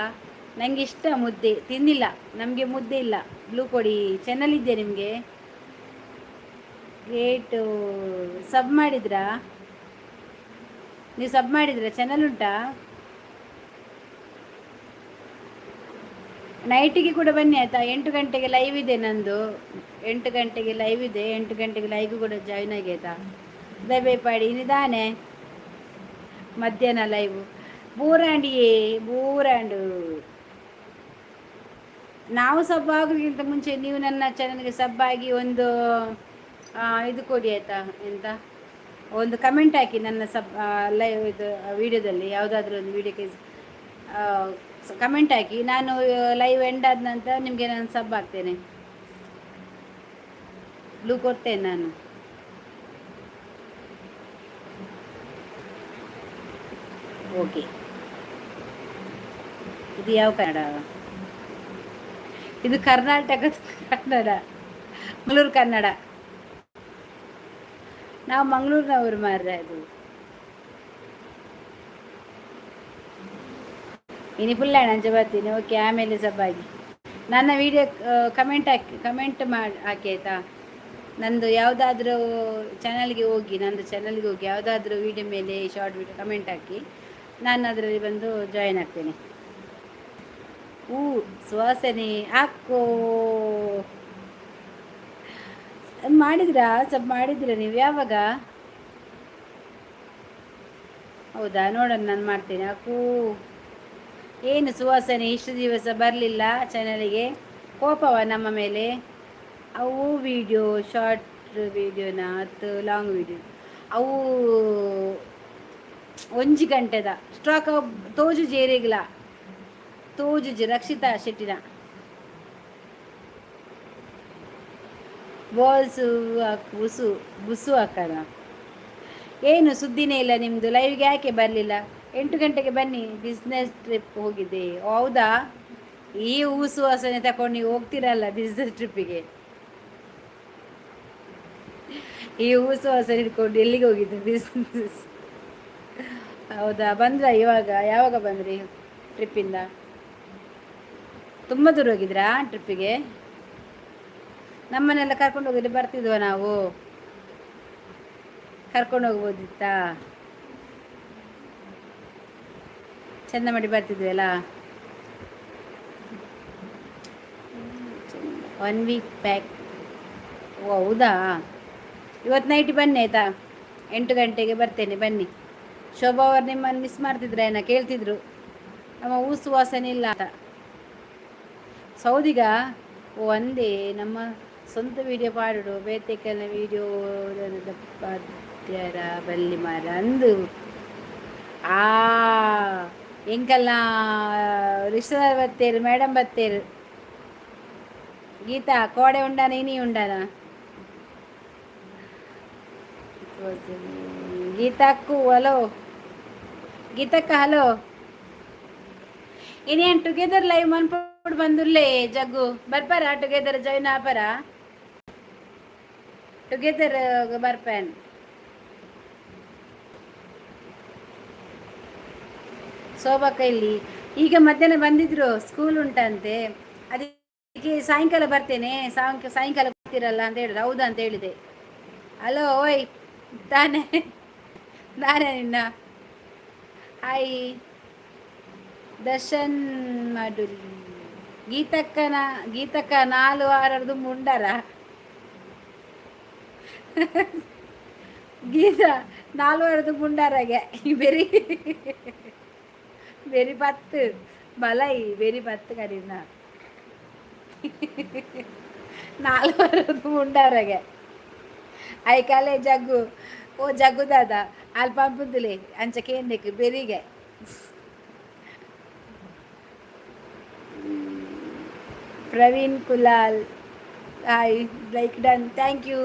ನಂಗೆ ಇಷ್ಟ ಮುದ್ದೆ. ತಿಂದಿಲ್ಲ, ನಮಗೆ ಮುದ್ದೆ ಇಲ್ಲ. ಬ್ಲೂ ಕೊಡಿ. ಚಾನಲ್ ಇದೆಯಾ ನಿಮಗೆ? ಗ್ರೇಟು. ಸಬ್ ಮಾಡಿದ್ರಾ ನೀವು? ಸಬ್ ಮಾಡಿದ್ರಾ? ಚಾನಲ್ ಉಂಟಾ? ನೈಟಿಗೆ ಕೂಡ ಬನ್ನಿ ಆಯಿತಾ? 8 ಗಂಟೆಗೆ ಲೈವ್ ಇದೆ ನಂದು. 8 ಗಂಟೆಗೆ ಲೈವ್ ಇದೆ. 8 ಗಂಟೆಗೆ ಲೈವ್ ಕೂಡ ಜಾಯ್ನ್ ಆಗಿ ಆಯಿತಾ? ದಯಪಾಡಿ ನಿಧಾನೆ. ಮಧ್ಯಾಹ್ನ ಲೈವ್ ಬೋರಾಂಡಿಯೇ ಬೋರಾಂಡು. ನಾವು ಸಬ್ ಆಗೋಕ್ಕಿಂತ ಮುಂಚೆ ನೀವು ನನ್ನ ಚಾನಲ್ಗೆ ಸಬ್ ಆಗಿ ಒಂದು ಇದು ಕೊಡಿ ಆಯಿತಾ? ಎಂತ, ಒಂದು ಕಮೆಂಟ್ ಹಾಕಿ ನನ್ನ ಸಬ್ ಲೈವ್ ಇದು ವಿಡಿಯೋದಲ್ಲಿ. ಯಾವುದಾದ್ರೂ ಒಂದು ವೀಡಿಯೋಕ್ಕೆ ಕಮೆಂಟ್ ಹಾಕಿ. ನಾನು ಲೈವ್ ಎಂಡ್ ಆದ ನಂತರ ನಿಮಗೆ ನಾನು ಸಬ್ ಹಾಕ್ತೇನೆ, ಬ್ಲೂ ಕೊಡ್ತೇನೆ ನಾನು. ಓಕೆ, ಇದು ಯಾವ ಕನ್ನಡ? ಇದು ಕರ್ನಾಟಕದ ಕನ್ನಡ, ಮಂಗಳೂರು ಕನ್ನಡ. ನಾವು ಮಂಗಳೂರಿನವರು ಮಾರ್ರೆ. ಅದು ಇನಿ ಫುಲ್ ಅಂಚೆ ಬರ್ತೀನಿ. ಓಕೆ, ಆಮೇಲೆ ಸಬ್ಬಾಗಿ ನನ್ನ ವಿಡಿಯೋ ಕಮೆಂಟ್ ಹಾಕಿ, ಕಮೆಂಟ್ ಮಾಡಿ ಹಾಕಿ, ಆಯಿತಾ? ನಂದು ಯಾವುದಾದ್ರೂ ಚಾನಲ್ಗೆ ಹೋಗಿ, ನಂದು ಚಾನಲ್ಗೆ ಹೋಗಿ, ಯಾವುದಾದ್ರೂ ವೀಡಿಯೋ ಮೇಲೆ ಶಾರ್ಟ್ ವಿಡಿಯೋ ಕಮೆಂಟ್ ಹಾಕಿ. ನಾನು ಅದರಲ್ಲಿ ಬಂದು ಜಾಯಿನ್ ಆಗ್ತೇನೆ. ಹೂ ಸುವಾಸನೆ ಹಾಕೋ ಮಾಡಿದ್ರಾ? ಸಬ್ ಮಾಡಿದ್ದೀರಾ ನೀವು? ಯಾವಾಗ? ಹೌದಾ? ನೋಡೋಣ, ನಾನು ಮಾಡ್ತೇನೆ. ಅಕ್ಕೂ, ಏನು ಸುವಾಸನೆ, ಇಷ್ಟು ದಿವಸ ಬರಲಿಲ್ಲ ಚಾನಲಿಗೆ? ಕೋಪವ ನಮ್ಮ ಮೇಲೆ? ಅವು ವೀಡಿಯೋ, ಶಾರ್ಟ್ ವೀಡಿಯೋನ ಅಥವಾ ಲಾಂಗ್ ವೀಡಿಯೋ? ಅವು ಒಂಜಿ ಗಂಟೆದ ಸ್ಟಾಕ್ ತೋಜು ಜೇರೆಗ್ಲ ತೋಜುಜಿ. ರಕ್ಷಿತಾ ಶೆಟ್ಟಿನ ಬಾಲ್ಸು ಬುಸು ಬುಸು ಹಾಕೋಣ. ಏನು ಸುದ್ದಿನೇ ಇಲ್ಲ ನಿಮ್ಮದು. ಲೈವ್ಗೆ ಯಾಕೆ ಬರಲಿಲ್ಲ? 8 ಗಂಟೆಗೆ ಬನ್ನಿ. ಬಿಸ್ನೆಸ್ ಟ್ರಿಪ್ ಹೋಗಿದ್ದೆ. ಹೌದಾ? ಈ ಹೂಸು ವಾಸನೆ ತಗೊಂಡು ನೀವು ಹೋಗ್ತೀರಲ್ಲ ಬಿಸ್ನೆಸ್ ಟ್ರಿಪ್ಪಿಗೆ? ಈ ಹೂಸು ವಾಸನೆ ಹಿಡ್ಕೊಂಡು ಎಲ್ಲಿಗೆ ಹೋಗಿದ್ದೆ ಬಿಸ್ನೆಸ್? ಹೌದಾ? ಬಂದ್ರಾ ಇವಾಗ? ಯಾವಾಗ ಬಂದ್ರಿ ಟ್ರಿಪ್ಪಿಂದ? ತುಂಬ ದೂರ ಹೋಗಿದ್ರಾ ಟ್ರಿಪ್ಪಿಗೆ? ನಮ್ಮನ್ನೆಲ್ಲ ಕರ್ಕೊಂಡು ಹೋಗಿದ್ರೆ ಬರ್ತಿದ್ವ ನಾವು. ಕರ್ಕೊಂಡು ಹೋಗ್ಬೋದಿತ್ತಾ? ಚೆಂದ ಮಾಡಿ ಬರ್ತಿದ್ವಲ್ಲ. One week back. ಓ ಹೌದಾ? ಇವತ್ತು ನೈಟ್ ಬನ್ನಿ ಆಯಿತಾ? 8 ಗಂಟೆಗೆ ಬರ್ತೇನೆ, ಬನ್ನಿ. ಶೋಭಾ ಅವರು ನಿಮ್ಮನ್ನು ಮಿಸ್ ಮಾಡ್ತಿದ್ರೆ ಏನೋ ಕೇಳ್ತಿದ್ರು, ನಮ್ಮ ಹೂಸು ವಾಸನೆ ಇಲ್ಲ ಅಂತ. ಸೌದಿಗ ಒಂದೇ ನಮ್ಮ ಸ್ವಂತ ವೀಡಿಯೋ ಪಾಡುಡು ಬೇತೆಕಲ್ನ ವೀಡಿಯೋ ಪಾಡ್ಯಾರ ಬಲ್ಲಿ ಮಾರ ಅಂದು. ಆ ಎಂಕಲ್ನ ರಿಷ ಬತ್ತೇರು, ಮೇಡಮ್ ಬತ್ತೇರು. ಗೀತಾ, ಕೋಡೆ ಉಂಡಾನ, ಇನಿ ಉಂಡಾನ? ಗೀತಾಕ್ಕು, ಹಲೋ ಗೀತಕ್ಕ, ಹಲೋ. ಇನ್ನೇನು ಟುಗೆದರ್ ಲೈವ್ ಮನ್ಪೋಡು ಬಂದುರ್ಲೇ ಜಗ್ಗು ಬರ್ಪಾರ? ಟುಗೆದರ್ ಜಾಯ್ನ್ ಆಪರ? ಟುಗೆದರ್ ಬರ್ಪೇನ್. ಶೋಭಕ್ಕ ಇಲ್ಲಿ ಈಗ ಮಧ್ಯಾಹ್ನ ಬಂದಿದ್ರು. ಸ್ಕೂಲ್ ಉಂಟಂತೆ, ಅದಕ್ಕೆ ಸಾಯಂಕಾಲ ಬರ್ತೇನೆ, ಸಾಯಂಕಾಲ ಬರ್ತೀರಲ್ಲ ಅಂತ ಹೇಳಿದ್ರು. ಹೌದಾ ಅಂತ ಹೇಳಿದೆ. ಹಲೋ, ಓಯ್, ತಾನೇ ನಾನೇ ನಿನ್ನ. ಹಾಯ್ ದರ್ಶನ್ ಮಾಡುಲಿ. ಗೀತಕ್ಕನ, ಗೀತಕ್ಕ ನಾಲು ವಾರದ್ದು ಮುಂಡರ. ಗೀತಾ, ನಾಲ್ ವಾರದ ಮುಂಡಾರಗೆ ಬೆರಿ ಬೆರಿ ಪತ್ತು ಬಲೈ ಬೆರಿ ಪತ್ತು ಕರೀನ. ನಾಲ್ ವಾರದ ಮುಂಡಾರಗೆ ಐಕಾಲೆ ಜಗ್ಗು. ಓ ಜಗ್ಗು ದಾದ, ಅಲ್ಪ ಪಂಪುಂದುಲೆ ಅಂಚ ಕೇಂದಕ್ಕೆ ಬೆರಿಗೆ. Praveen Kulal, hi, like done, thank you.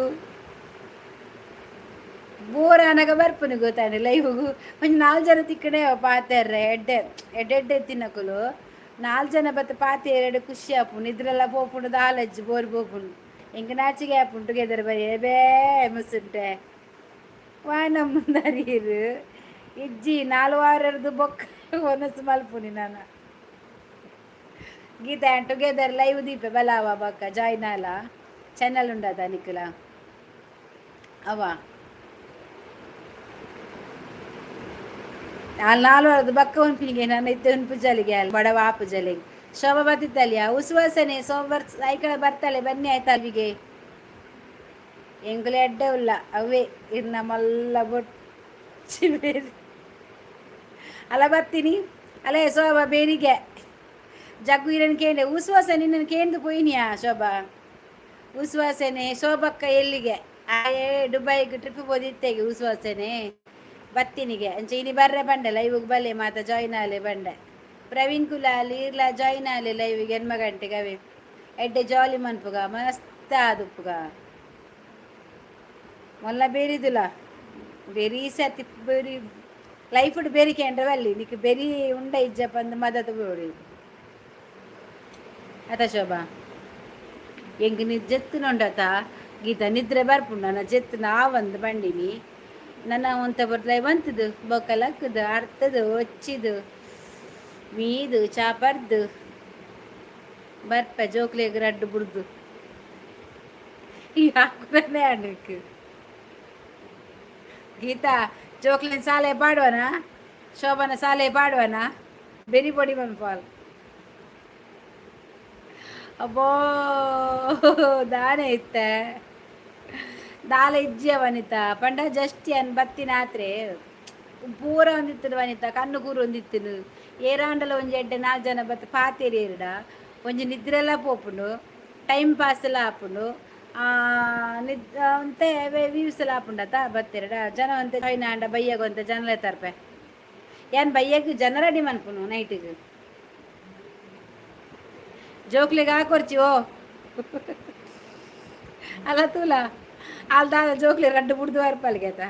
Bore ಆನಗ ಬರ್ಪುನು ಗೊತ್ತಾನೆ ಲೈವ್ಗು. ಒಂಜಿ ನಾಲ್ ಜನ ತಿಕ್ಕಡೆ ಪಾತೆರ್ರೆ ಎಡ್ಡೆ ಎಡ್ಡೆ ಎಡ್ಡೆ ತಿನ್ನಕುಲು. ನಾಲ್ ಜನ ಬತ್ತ ಪಾತೆ ಎರಡು ಖುಷಿ ಆಪುಂಡು. ಇದ್ರೆಲ್ಲ ಪೋಪುಂಡು ದಾಲಜ್ಜಿ ಬೋರ್ ಪೋಪುಂಡು. ಎಂಕ್ ನಾಚಿಗೆ ಆಪುಂಡು ಟುಗೆದರ್ ಬರೀ ಬೇ ಮುಸುಂಟೆ ವಾನ ಮುಂದರಿರು ಇಜ್ಜಿ. ನಾಲ್ ವಾರದ್ದು ಬೊಕ್ಕ ಒನಸು ಮಲ್ಪುನಿ ನಾನು. ಗೀತಾ, ಟುಗೆದರ್ ಲೈವ್ ದೀಪೆ ಬಲಾವ ಬೊಕ್ಕ ಜಾಯ್ನ್ ಆಲ. ಚಾನಲ್ ಉಂಡದ ನಿಕುಲ ಅವ? ಅಲ್ಲಿ ನಾಲ್ ವಾರದ ಬಕ್ಕ ಉನ್ಪಿನಿಗೆ ನಾನು ಇತ್ತೆ ಉನ್ಪುಜಲಿಗೆ ಅಲ್ಲಿ ಬಡವ ಆಪುಜಲಿಗೆ. ಶೋಭಾ ಬತ್ತಿತ್ತಲಿಯ ಉಸುವಾಸನೆ ಸೋಮವಾರ ಸಾಯಂಕಾಲ ಬರ್ತಾಳೆ, ಬನ್ನಿ ಆಯ್ತಾ ಅಲ್ಲಿಗೆ. ಎಂಕುಲು ಎಡ್ಡೆ ಉಲ್ಲ ಅವೇ ಇರ್ನ ಮಲ್ಲ ಬೊಚ್ಚಿ ಬೇರೆ ಅಲ್ಲ. ಬರ್ತೀನಿ ಅಲ್ಲೇ ಶೋಭಾ ಬೇರಿಗೆ. ಜಗ್ಗು ಇರನ್ ಕೇಂಡೆ ಉಸುವಾಸನೆ ನಿನ್ನನ್ನು ಕೇಂದು ಪೋಯಿನಿಯಾ ಶೋಭಾ? ಉಸುವಾಸನೆ, ಶೋಭಕ್ಕ ಎಲ್ಲಿಗೆ? ಆಯೇ ದುಬೈಗೆ ಟ್ರಿಪ್ ಪೋದಿತ್ತೆಗೆ. ಉಸುವಾಸನೆ ಬತ್ತಿನಿಗೆ ಅಂಚ ಇನಿ ಬರ್ರೆ ಬಂಡೆ ಲೈವ್ಗೆ. ಬಲ್ಲೆ ಮಾತ ಜಾಯ್ನ್ ಆಲೆ ಬಂಡೆ. ಪ್ರವೀಣ್ ಕುಲಾಲ್ ಇರ್ಲ ಜಾಯ್ನ್ ಆಲೆ ಲೈವ್ಗೆ 8 ಗಂಟೆಗೆ. ಅವೇ ಎಡ್ಡೆ ಜಾಲಿ ಮನ್ಪುಗ, ಮಸ್ತ್ ಆದುಪ್ಪುಗ. ಮೊಲ್ಲ ಬೇರಿದುಲ ಬೆರಿ ಸತಿ ಬೆರಿ ಲೈಫ್ ಬೇರಿ ಕೇಂದ್ರ ಬಲ್ಲಿ ನಿಕ್ ಬೆರಿ ಉಂಡ ಇಜ್ಜಪ್ಪ ಅಂದ್ ಮದತ್ ಬೋಡಿ ಅತ ಶೋಭಾ. ಎಂಕ್ ಜೆತ್ತಿನೊಂಡತ ಗೀತ ನಿದ್ರೆ ಬರ್ಪುಂಡು ನನ್ನ ಜೆತ್ತಿನ ಆವಂದು ಬಂಡಿನಿ ನನ್ನ ಒಂತ ಬರ್ತಲೆ ಬಂತದು ಬೊಕ್ಕ ಲಕ್ಕದು ಅರ್ತದು ಒಚ್ಚಿದು ಮೀದು ಚಾ ಪರ್ದು ಬರ್ಪೆ ಜೋಕ್ಲೆಗ್ ರಡ್ಡು ಬುಡ್ದು ಯಾಕುದನ್ನೇ ಆಡ್ಲಿಕ್ಕೆ. ಗೀತಾ, ಜೋಕ್ಲೆನ್ ಸಾಲೆ ಪಾಡುವನ? ಶೋಭನ ಸಾಲೆ ಪಾಡುವನ? ಬೆರಿ ಪೊಡಿ ಮನ್ಪಾಲ್. ಅಬ್ಬೋ, ದಾನೆ ಇತ್ತೆ ದಾಲ ಇಜ್ಜಿಯ ವನಿತಾ ಪಂಡ ಜಸ್ಟ್ ಅನ್ ಬತ್ತಿನ ಆತ್ರೆ ಪೂರ ಒಂದಿತ್ತಿನ ವನಿತಾ ಕಣ್ಣು ಕೂರು ಒಂದಿತ್ತಿನ ಏರಾಂಡಲ ಒಂಜಿ ಎಡ್ಡೆ ನಾಲ್ಕು ಜನ ಬತ್ತ ಪಾತೆರಿ ಏರ್ಡ ಒಂಜಿ ನಿದ್ರೆಲ ಪೋಪುಂಡು, ಟೈಮ್ ಪಾಸ್ ಎಲ್ಲ ಆಪುಂಡು, ನಿದ್ ಒಂತೆ ವ್ಯೂಸ್ ಎಲ್ಲ ಆಪುಂಡತ. ಬತ್ತೆರಡ ಜನ ಒಂತೆ ಜಾಯ್ನ್ ಆಂಡ ಬಯ್ಯಗ ಒಂತೆ ಜನಲೇ ತರ್ಪೆ. ಯಾನ್ ಬಯ್ಯಗ್ ಜನ ರೆಡಿ ಮನ್ಪುನು ನೈಟಿಗೆ. ಜೋಕ್ಲೆಗ್ ಹಾಕೊರ್ಚಿ. ಓ ಅಲ್ಲ ತೂಲ ಅಲ್ ದಾದ ಜೋಕ್ಲೆ ರಡ್ಡು ಬುಡ್ದು ಬರ್ಪಲ್ಗೆ ಆತ.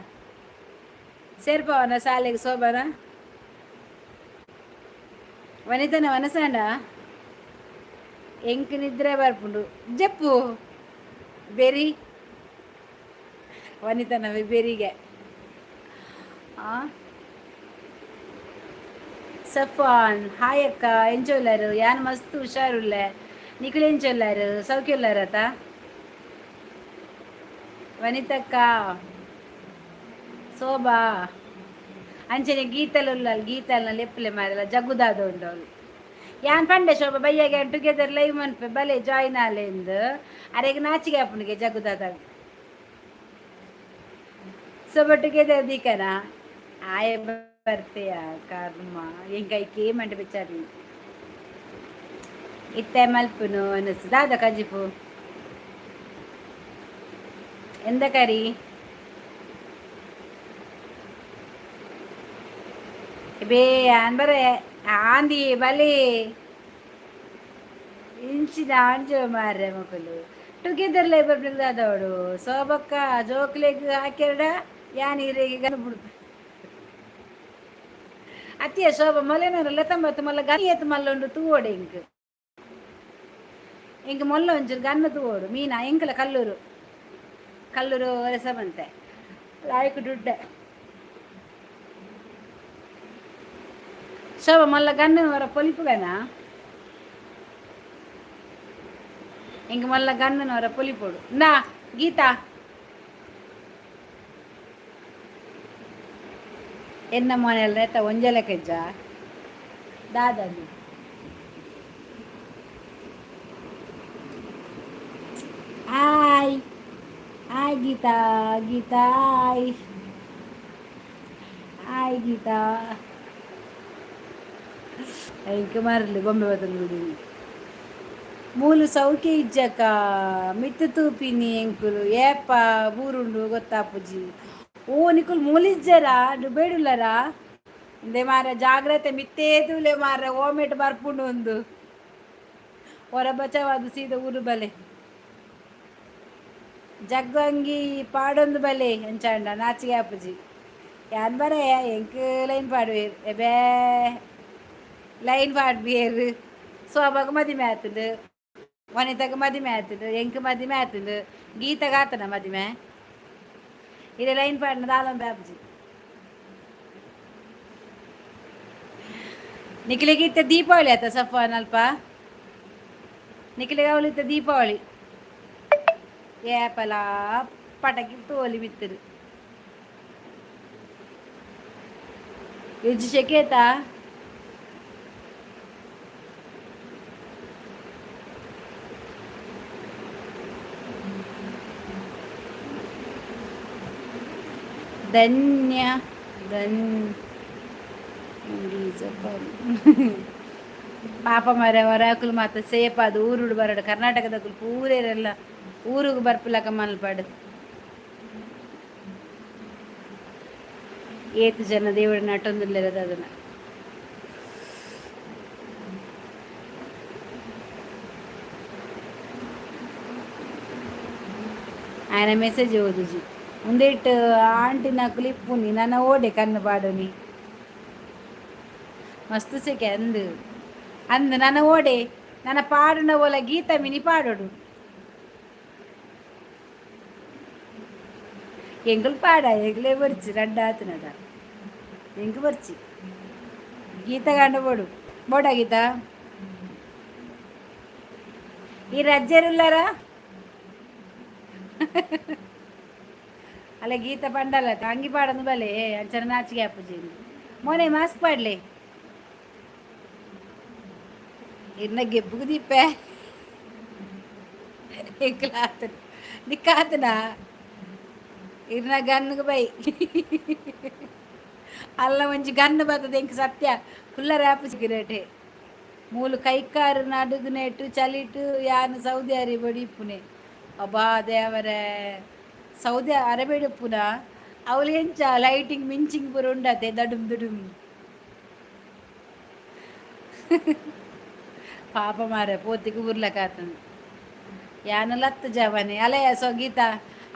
ಸೇರ್ಪವನ ಶಾಲೆಗೆ ಶೋಭನ? ವನಿತನ ವನಸಾಂಡ ಎಂಕ್ ನಿದ್ರೆ ಬರ್ಪುಂಡು. ಜಪ್ಪು ಬೆರಿ ವನಿತನ ಬೆರಿಗೆ. ಆ ಸಫಾನ್, ಹಾಯ್ ಅಕ್ಕ, ಎಂಚೊಲ್ಲಾರು? ಯಾನ್ ಮಸ್ತ್ ಹುಷಾರುಲ್ಲೆ. ನಿಕುಲು ಎಂಚೊಲ್ಲಾರು? ಸೌಖ್ಯ ಉಲ್ಲಾರತ? ವನಿತಕ್ಕ, ಶೋಭಾ, ಅಂಚನೆ ಗೀತಲು ಉಲ್ಲಲ್. ಗೀತಲ್ನ ಲೆಪ್ಪುಲೆ ಮಾರಲ್ಲ. ಜಗ್ಗುದಾದ ಉಂಡು ಅವಳು. ಯಾನ್ ಪಂಡೆ ಶೋಭಾ ಬಯ್ಯಾಗೆ ಟುಗೆದರ್ ಲೈವ್ ಮನ್ಪೆ, ಬಲೆ ಜಾಯಿನ್ ಆಲೆ ಇಂದು. ಅರೆಗ್ ನಾಚಿಗೆ ಆಪುಂಡುಗೆ ಜಗ್ಗುದಾದಾಗ. ಶೋಭಾ, ಟುಗೆದರ್ ದೀಕನ ಆಯೆ ಬರ್ಪೆಯ? ಕರ್ಮ, ಎಂಕ್ ಐಕ್ ಮಂಡೆ ಬೆಚ್ಚಾರಿ ಇತ್ತೆ ಮಲ್ಪುನು ಅನಸು. ದಾದ ಕಜಿಪು? ಎಂದ ಕರಿ? ಬೇ ಅನ್ ಬರೆ ಆಂದಿ ಬಲಿ ಇಂಚಿನ ಅಂಜು ಮಾರ್ರೆ. ಮಕ್ಕಳು ಟುಗೆದರ್ ಲೈವ್ ಬರ್ಪಿನ ಸೋಬಕ್ಕ ಜೋಕ್ಲೆಗ್ ಹಾಕ್ಯರ್ಡ ಯಾನ್ ಇರೆಗ್ ಬಿಡು. ಅತ್ತಿಯ ಶೋಭ ಮೊಲೆನ ಲೆತ್ತಂಬತ್ತು ಮಲ್ಲ ಗನ್ ಏತ್ ಮಲ್ಲ ಉಂಡು ತೂವೊಡು ಎಂಕ್. ಎಂಕ್ ಮೊಲ್ಲ ಒಂಚೂರು ಗನ್ನ ತೂವೊಡು. ಮೀನಾ ಎಂಕಲ ಕಲ್ಲೂರು ಕಲ್ಲೂರು ರಸ ಬಂತೆ ಲಾಯ್ಕ್ ದುಡ್ಡೆ. ಶೋಭ ಮಲ್ಲ ಗನ್ನ ವರ ಪೊಲಿಪುಗನ. ಎಂಕ್ ಮಲ್ಲ ಗನ್ನನವರ ಪೊಲಿಪೊಡು. ನಾ ಗೀತಾ ಎನ್ನ ಮನೆಯಲ್ಲಿ ನೇತ ಒಂಜೆಲೆ ಕೆಜ್ಜ ದಾದನಿ. Hi hi Geetha, Geetha hi hi Geetha. ಎಂಕ್ ಮರ್ಲು ಬೊಂಬೆ ಬತ್ತೊಂದು. ಮೂಲು ಸೌಖ್ಯ ಇಜ್ಜಕ್ಕ, ಮಿತ್ತು ತೂಪಿನಿ ಎಂಕುಲು ಏಪ ಬೂರುಂಡು ಗೊತ್ತಾಪುಜಿ. ಓ ನಿಕುಲು ಮೂಲಿಜ್ಜರಾ? ಡುಬೇಡುಲ್ಲರಾ? ಇಂದೆ ಮಾರ ಜಾಗ್ರತೆ, ಮಿತ್ತೇ ತೂಲೆ ಮಾರ, ಓಮೆಟ್ ಬರ್ಪುಂಡು ಒಂದು ಹೊರ ಬಚಾವಾದ ಸೀದ ಊರು ಬಲೆ. ಜಗ್ಗು ಅಂಗಿ ಪಾಡೊಂದು ಬಲೆ ಎಂಚಾಂಡ ನಾಚಿಗೆ ಆಪುಜಿ. ಯಾನ್ ಬರೆ ಎಂಕ್ ಲೈನ್ ಪಾಡುವೇರ್ ಎಬೇ ಲೈನ್ ಪಾಡ್ಬಿಯೇರ್. ಸೋಬಾಗ ಮದಿಮೆ ಆತುಂಡು, ವನಿತಾಗ ಮದಿಮೆ ಆತುಂಡು, ಎಂಕ್ ಮದಿಮೆ ಆತುಂಡು, ಗೀತಗ ಆತನ ಮದಿಮೆ. ಇರೆ ಲೈನ್ ಪಾಡಿನ ದಾಲಂ ಬ್ಯಾಬ್ಜಿ. ನಿಖಿಲಿಗೆ ಇತ್ತೆ ದೀಪಾವಳಿ ಆತ ಸಫಾನ್ ಅಲ್ಪ. ನಿಖಿಲಿಗೆ ಅವಳಿತ್ತ ದೀಪಾವಳಿ ಏಪಲ ಪಟಕಿ ತೋಲಿ ಮಿತ್ತರು ಯುಜ್ ಶೆಕೇತಾ. ಧನ್ಯ ಧನ್ ಪಾಪ ಮರ ಹೊರಕುಲು ಮಾತ ಸೇಫ್ ಅದು ಊರುಡು ಬರಡು. ಕರ್ನಾಟಕದಕುಲು ಪೂರೇರೆಲ್ಲ ಊರುಗು ಬರ್ಪುಲಕ ಮಲ್ಪಡು. ಏತ್ ಜನ ದೇವರ ನಟೊಂದುಲ್ಲೆರ್ ಅದನ್ನ. ఆయన ಮೆಸೇಜ್ ಓದುಜಿ. ಉಂದೆಟ್ ಆಂಟಿನಕುಲು ಇಪ್ಪುನಿ ನನ ಓಡೆ ಕಣ್ಣು ಪಾಡುನಿ. ಮಸ್ತ್ ಸೆಕೆ ಅಂದು ಅಂದು. ನನ ಓಡೆ ನನ ಪಾಡುನ ಓಲ ಗೀತ ಮಿನಿ ಪಾಡೋಡು. ಎಂಕುಲು ಪಾಡ, ಎಂಕ್ಲೇ ಬರ್ಚಿ ರಡ್ಡ ಆತನದ ಎಂಕ್ ಬರ್ಚಿ. ಗೀತ ಗಂಡ ಬೋಡು ಬೋಡ ಗೀತಾ. ಈ ರಜ್ಜರುಲ್ಲಾರ ಅಲ್ಲ ಗೀತ ಪಂಡಲ್ಲ ಅಂಗಿ ಪಾಡಂದು ಬಲೆ ಅಂಚನ ನಾಚಿಗೆ ಅಪ್ಪುಜಿ. ಮೋನೆ ಮಾಸ್ಕ್ ಪಾಡ್ಲೆ. ಇನ್ನ ಗೆಬ್ಬುಗು ದೀಪೆ ಎಂಕ್ಲಾತನ ನಿಕ್ಕಾತನ ಇರ್ನ ಗನ್ನುಗು ಬೈ ಅಲ್ಲ ಒಂಜಿ ಗನ್ನು ಬರ್ತದೆ ಎಂಕ್ ಸತ್ಯ ಕುಲ್ಲರೆ ಆಪುಜಿ ಗಿರೇಟೆ. ಮೂಲು ಕೈಕಾರು ನಡುಗುನೆಟ್ಟು ಚಲಿಟು ಯಾನ್ ಸೌದಿ ಅರೇಬಿಯ ಇಪ್ಪುನೆ. ಅಬ್ಬಾ ದೇವರೇ, ಸೌದಿ ಅರೇಬಿಯ ಇಪ್ಪುನ ಅವ್ಲು ಎಂಚ ಲೈಟಿಂಗ್ ಮಿಂಚಿಂಗ್ ಪೂರ ಉಂಡತೆ ದಡುಮ್ ದುಡುಮ್. ಪಾಪ ಮಾರೆ ಪೋತಿಗೆ ಊರ್ಲಕಾತಂದು. ಯಾನ್ ಲತ್ತು ಜವನೆ ಅಲೆಯ ಸೊ ಗೀತಾ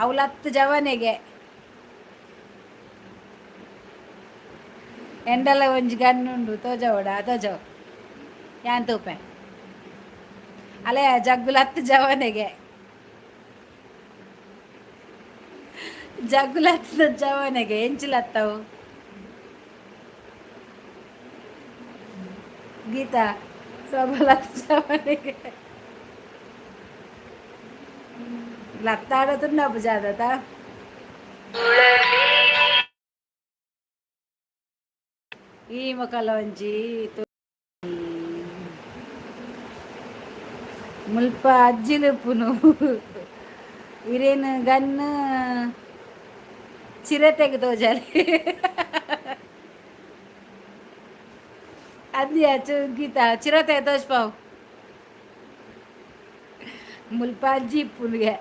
ಅವು ಲತ್ತು ಜವನೆಗೆ ಎಂಡಲ ಒಂಜಿ ಗನ್ನುಂಡು ತೋಜವಡ ತೋಜವು ಯಾನ್ ತೂಪೆ ಅಲೆಯ ಜಗ್ಗು ಲತ್ತು ಜವನೆಗೆ ಜಗ್ಗು ಲತ್ತದ ಜವನೆಗೆ ಎಂಚು ಲತ್ತವು ಗೀತಾ ಸೊಬ ಲತ್ತು ಜವನೆಗೆ ಲತ್ತಾಡೋದನ್ನ ಜಾದತ. ಈ ಮೊಕಲ ಒಂಜಿ ಮುಲ್ಪ ಅಜ್ಜಿಲುಪ್ಪುನು ಇರೇನು ಗನ್ನು ಚಿರತೆಗೆ ತೋಜಾಲಿ ಅದ್ಯ ಗೀತಾ ಚಿರತೆ ತೋಜ್ಪಾವು. ಮುಲ್ಪ ಅಜ್ಜಿ ಇಪ್ಪುನುಗೆ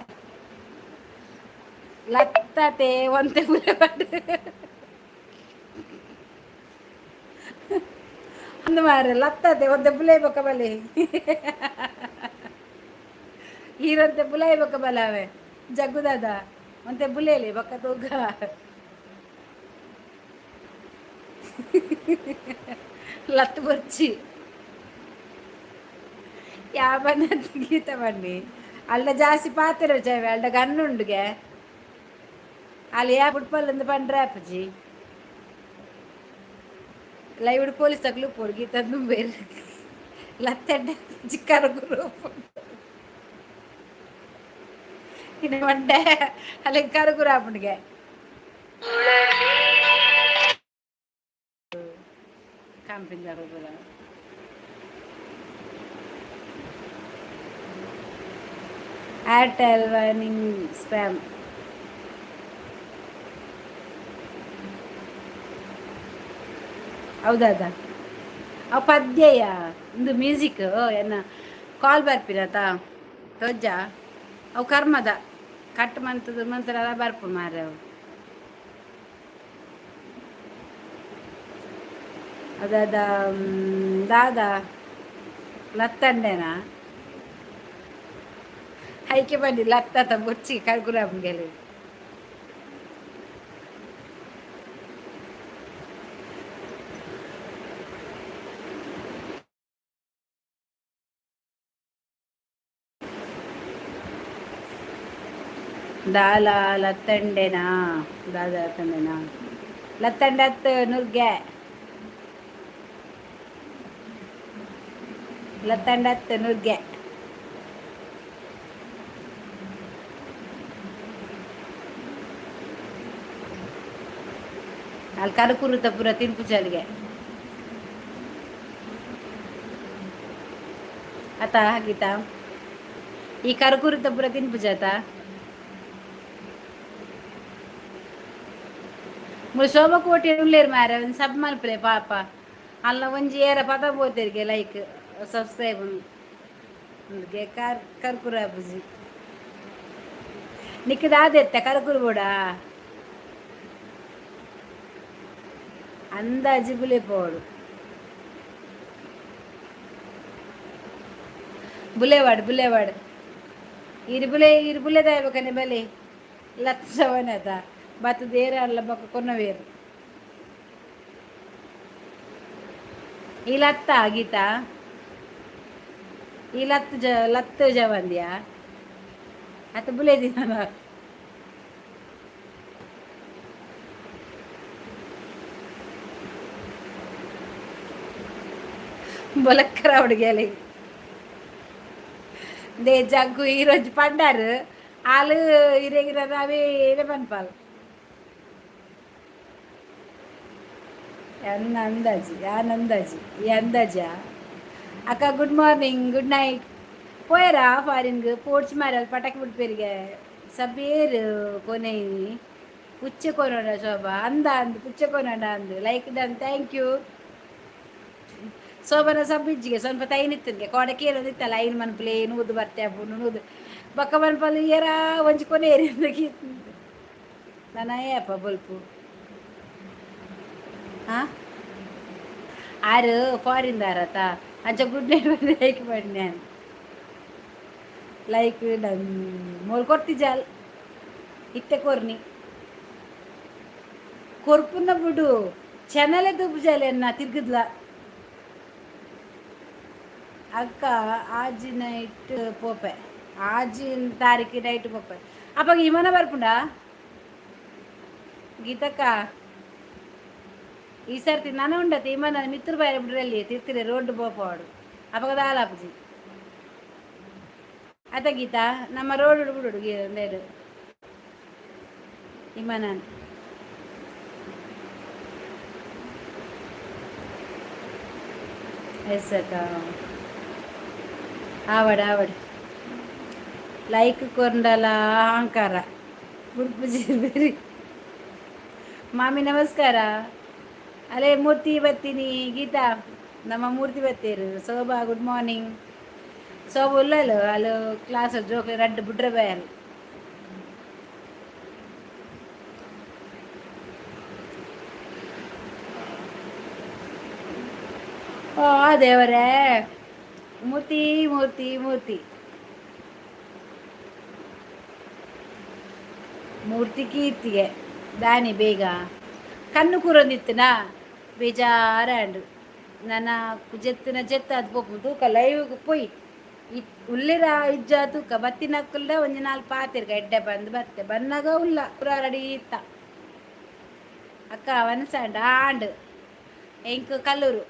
ಲತ್ತತೆ ಒಂತೆ ಬುಲೆಪಾಡ್ ಅಂದು ಮಾರೆ ಲತ್ತತೆ ಒಂತೆ ಬುಲೆ ಬೊಕ್ಕ ಬಲೆ ಈರಂತೆ ಬುಲೈ ಬೊಕ್ಕ ಬಲಾವೆ ಜಗ್ಗುದಾದ ಒಂತೆ ಬುಲೇಲಿ ಬೊಕ್ಕ ತೂಗ ಲತ್ತು ಬೊರ್ಚಿ ಯಾವನ ಗೀತ ಬನ್ನಿ ಅಲ್ಲ ಜಾಸ್ತಿ ಪಾತೆರ ಜಾವೆ ಅಲ್ಡ ಗನ್ನುಂಡುಗೆ ಅಲ್ಲಿ ಯಾ ಪುಟ್ಪಲ್ಲಂದು ಪಂಡ್ರೆ ಅಪ್ಪಜಿ ಲೈವ್ ಪೊಲೀಸ್ ಅಕ್ಲು ಪೋಡು ಗೀತ ನುಂಬೇರು ಲತ್ತೆಡ್ಡೆ ಚಿಕ್ಕರ ಗುರು ಇನ್ನು ಮಂಡೆ ಅಲ್ಲಿ ಕರಗುರ ಆಪುಂಡಿಗೆ ಕಾಂಪಿಂದ ಏರ್ಟೆಲ್ ವಾರ್ನಿಂಗ್ ಸ್ಪ್ಯಾಮ್. ಹೌದಾದ ಅವು ಪದ್ಯಯ ಒಂದು ಮ್ಯೂಸಿಕ್ ಎನ್ನ ಕಾಲ್ ಬರ್ಪಿರತ ತೊಜ್ಜ ಅವು ಕರ್ಮದ ಕಟ್ ಮಂತದ ಮಂತ್ರ ಬರ್ಪು ಮಾರ್ರೆ ಅವು. ಅದಾದ ದಾದ ಲತ್ತಂಡೆನಾ ಹೈಕೆ ಬನ್ನಿ ಲತ್ತತ ಬೊಚ್ಚಿ ಕರ್ಗುರಾಮ್ಗೆಲೆ. ದಾಲ ಲತ್ತಂಡೆನಾ ದಾದ ಲತ್ತಂಡೆನಾ ಲತ್ತಂಡತ್ ನುರ್ಗೆ ಲತ್ತಂಡತ್ ನುರ್ಗೆ. ಅಲ್ಲಿ ಕರುಕುರುತ ಪೂರ ತಿನ್ಪುಜಾಲಿಗೆ ಆತ ಗೀತಾ ಈ ಕರುಕುರುತ ಪೂರ ತಿನ್ಪುಜಾತ. ಮುಳು ಶೋಭಕೋಟೆ ಉಲ್ಲೇರು ಮಾರೆ ಒಂದು ಸಬ್ ಮಲ್ಪಲೆ ಪಾಪ ಅಲ್ಲ ಒಂಜಿ ಏರ ಪದ ಪೋತೆರಿಗೆ ಲೈಕ್ ಸಬ್ಸ್ಕ್ರೈಬ್ ಕರ್ ಕರ್ಕುರ ಬುಜಿ ನಿಕ್ಕದಾದೆತ್ತ ಕರ್ಕುರು ಬೋಡ ಅಂದಾಜಿ ಬುಲೆ ಪೋಡು ಬುಲೆವಾಡ್ ಬುಲೆವಾಡ್ ಇರು ಬುಲೆ ಇರು ಬುಲೆ ದಾಯಬೇಕನೆ ಬಲೆ ಲಕ್ಷವನದ ಬತ್ತದ ಏರ ಅಲ್ಲ ಬೊಕ್ಕ ಕೊನ್ನವೇರು. ಈ ಲತ್ತ ಗೀತಾ ಈ ಲತ್ತು ಜ ಲತ್ತು ಜವಂದ್ಯಾ ಅತ್ತ ಬುಲೆ ದಿನ. ಬೊಲಕ್ಕರ ಹುಡುಗಿಯಲ್ಲಿ they jug ಈರೊಂಜಿ ಪಂಡಾರು ಆಲು ಇರೆಗಿರ ಅವೇ ಪನ್ಪಾಲ್. ಎನ್ನ ಅಂದಾಜಿ, ಯಾನ್ ಅಂದಾಜಿ, ಈ ಅಂದಾಜಾ? ಅಕ್ಕ, ಗುಡ್ ಮಾರ್ನಿಂಗ್, ಗುಡ್ ನೈಟ್. ಪೋಯರಾ ಫಾರಿನ್ಗ್? ಪೋಡ್ಚ್ ಮಾರಲ್, ಪಟಾಕಿ ಬಿಡ್ಪೇರಿಗೆ ಸಬೇರ್ ಕೊನೆಯಿ ಪುಚ್ಚೆ ಕೊನೊಡ ಶೋಭಾ ಅಂದ ಅಂದ್, ಪುಚ್ಚೆ ಕೊನೊಡ ಅಂದ್. Like done, thank you. ಶೋಭನ ಸಬ್ಬಿಜ್ಜಿಗೆ ಸ್ವಲ್ಪ ತೈನಿತ್ತನ್ಗೆ ಕೋಡೆ ಕೇಳೋದಿತ್ತಲ್ಲ. ಐನ್ ಮನ್ಪುಲೆ ನೂದು ಬರ್ತೆ ಅಪ್ಪು ನೂದು ಬೊಕ್ಕ ಮನ್ಪಲು ಏರಾ ಒಂಜಿ ಕೊನೆ ಏರಿ. ನನ್ನ ಏಪ ಬೊಲ್ಪು ಹಾಂ ಆರು ಫಾರಿನ್ದಾರತ ಅಂಚ ಗುಡ್ ನೈಟ್ ಬಂದು ಲೈಕ್ ಮಾಡಿ. ನಾನು ಲೈಕ್ ಡನ್. ಮೋಲ್ ಕೊರ್ತಿಜಾಲ್ ಇತ್ತೆ ಕೊರ್ನಿ ಕೊರ್ಪುನ ಬಿಡು, ಚಾನಲೇ ದುಬ್ಜಾಲೆ ಎನ್ನ ತಿರ್ಗಿದ್ಲ. ಅಕ್ಕ, ಆಜಿ ನೈಟ್ ಪೋಪೆ, ಆಜಿ ತಾರೀಕು ನೈಟ್ ಪೋಪೆ. ಅಪ್ಪ ವಿಮಾನ ಬರ್ಪುಂಡ? ಗೀತಕ್ಕ, ಈ ಸರ್ತಿ ನನ ಉಂಡತೆ ವಿಮಾನ ಮಿತ್ರ ಬಾಯ ಬಿಡ್ರಲ್ಲಿ ತಿರ್ತಿರೆ ರೋಡ್ ಪೋಪವಾಡು. ಅಪಗ ದಾಲಾಪುಜಿ ಅತ ಗೀತಾ? ನಮ್ಮ ರೋಡ್ ಬಿಡು ನೇರು ವಿಮಾನ. ಎಸ್ ಅಕ್ಕ, ಆವಡ್ ಆವಡ್. ಲೈಕ್ ಕೊರಂಡಲ ಅಹಂಕಾರ ಬುಡ್ಪುಜಿ ಬೇರಿ. ಮಾಮಿ ನಮಸ್ಕಾರ. ಅಲೇ ಮೂರ್ತಿ ಬತ್ತೀನಿ. ಗೀತಾ, ನಮ್ಮ ಮೂರ್ತಿ ಬತ್ತೀರು. ಶೋಭಾ, ಗುಡ್ ಮಾರ್ನಿಂಗ್. ಶೋಭಾ ಉಲ್ಲಲು ಅಲ್ಲು ಕ್ಲಾಸ್ ಜೋಕ್ಲೆ ರಡ್ಡ್ ಬುಡ್ರೆ ಬಯಲ್. ಓ ದೇವರೇ, ಮೂರ್ತಿ ಮೂರ್ತಿ ಮೂರ್ತಿ ಮೂರ್ತಿ ಕೀರ್ತಿಗೆ ದಾನಿ ಬೇಗ ಕಣ್ಣು ಕೂರೊಂದಿತ್ತನಾ ಬೇಜಾರಾಂಡು. ನನ ಜೆತ್ತಿನ ಜೆತ್ತ ಅದು ಪೋಪು ತೂಕ ಲೈವ್ ಪೋಯಿ ಉಲ್ಲಿರ ಇಜ್ಜ ತೂಕ. ಬತ್ತಿನಕ್ಕುಲ್ದ ಒಂಜಿ ನಾಲ್ ಪಾತಿರ್ಗ ಎಡ್ಡೆ ಬಂದು ಬತ್ತೆ ಬನ್ನಾಗ ಉಲ್ಲ ಪೂರ ರೆಡಿ ಇತ್ತ. ಅಕ್ಕ, ವನಸಾಂಡ ಆಂಡ್ ಎಂಕ್ ಕಲ್ಲೂರು.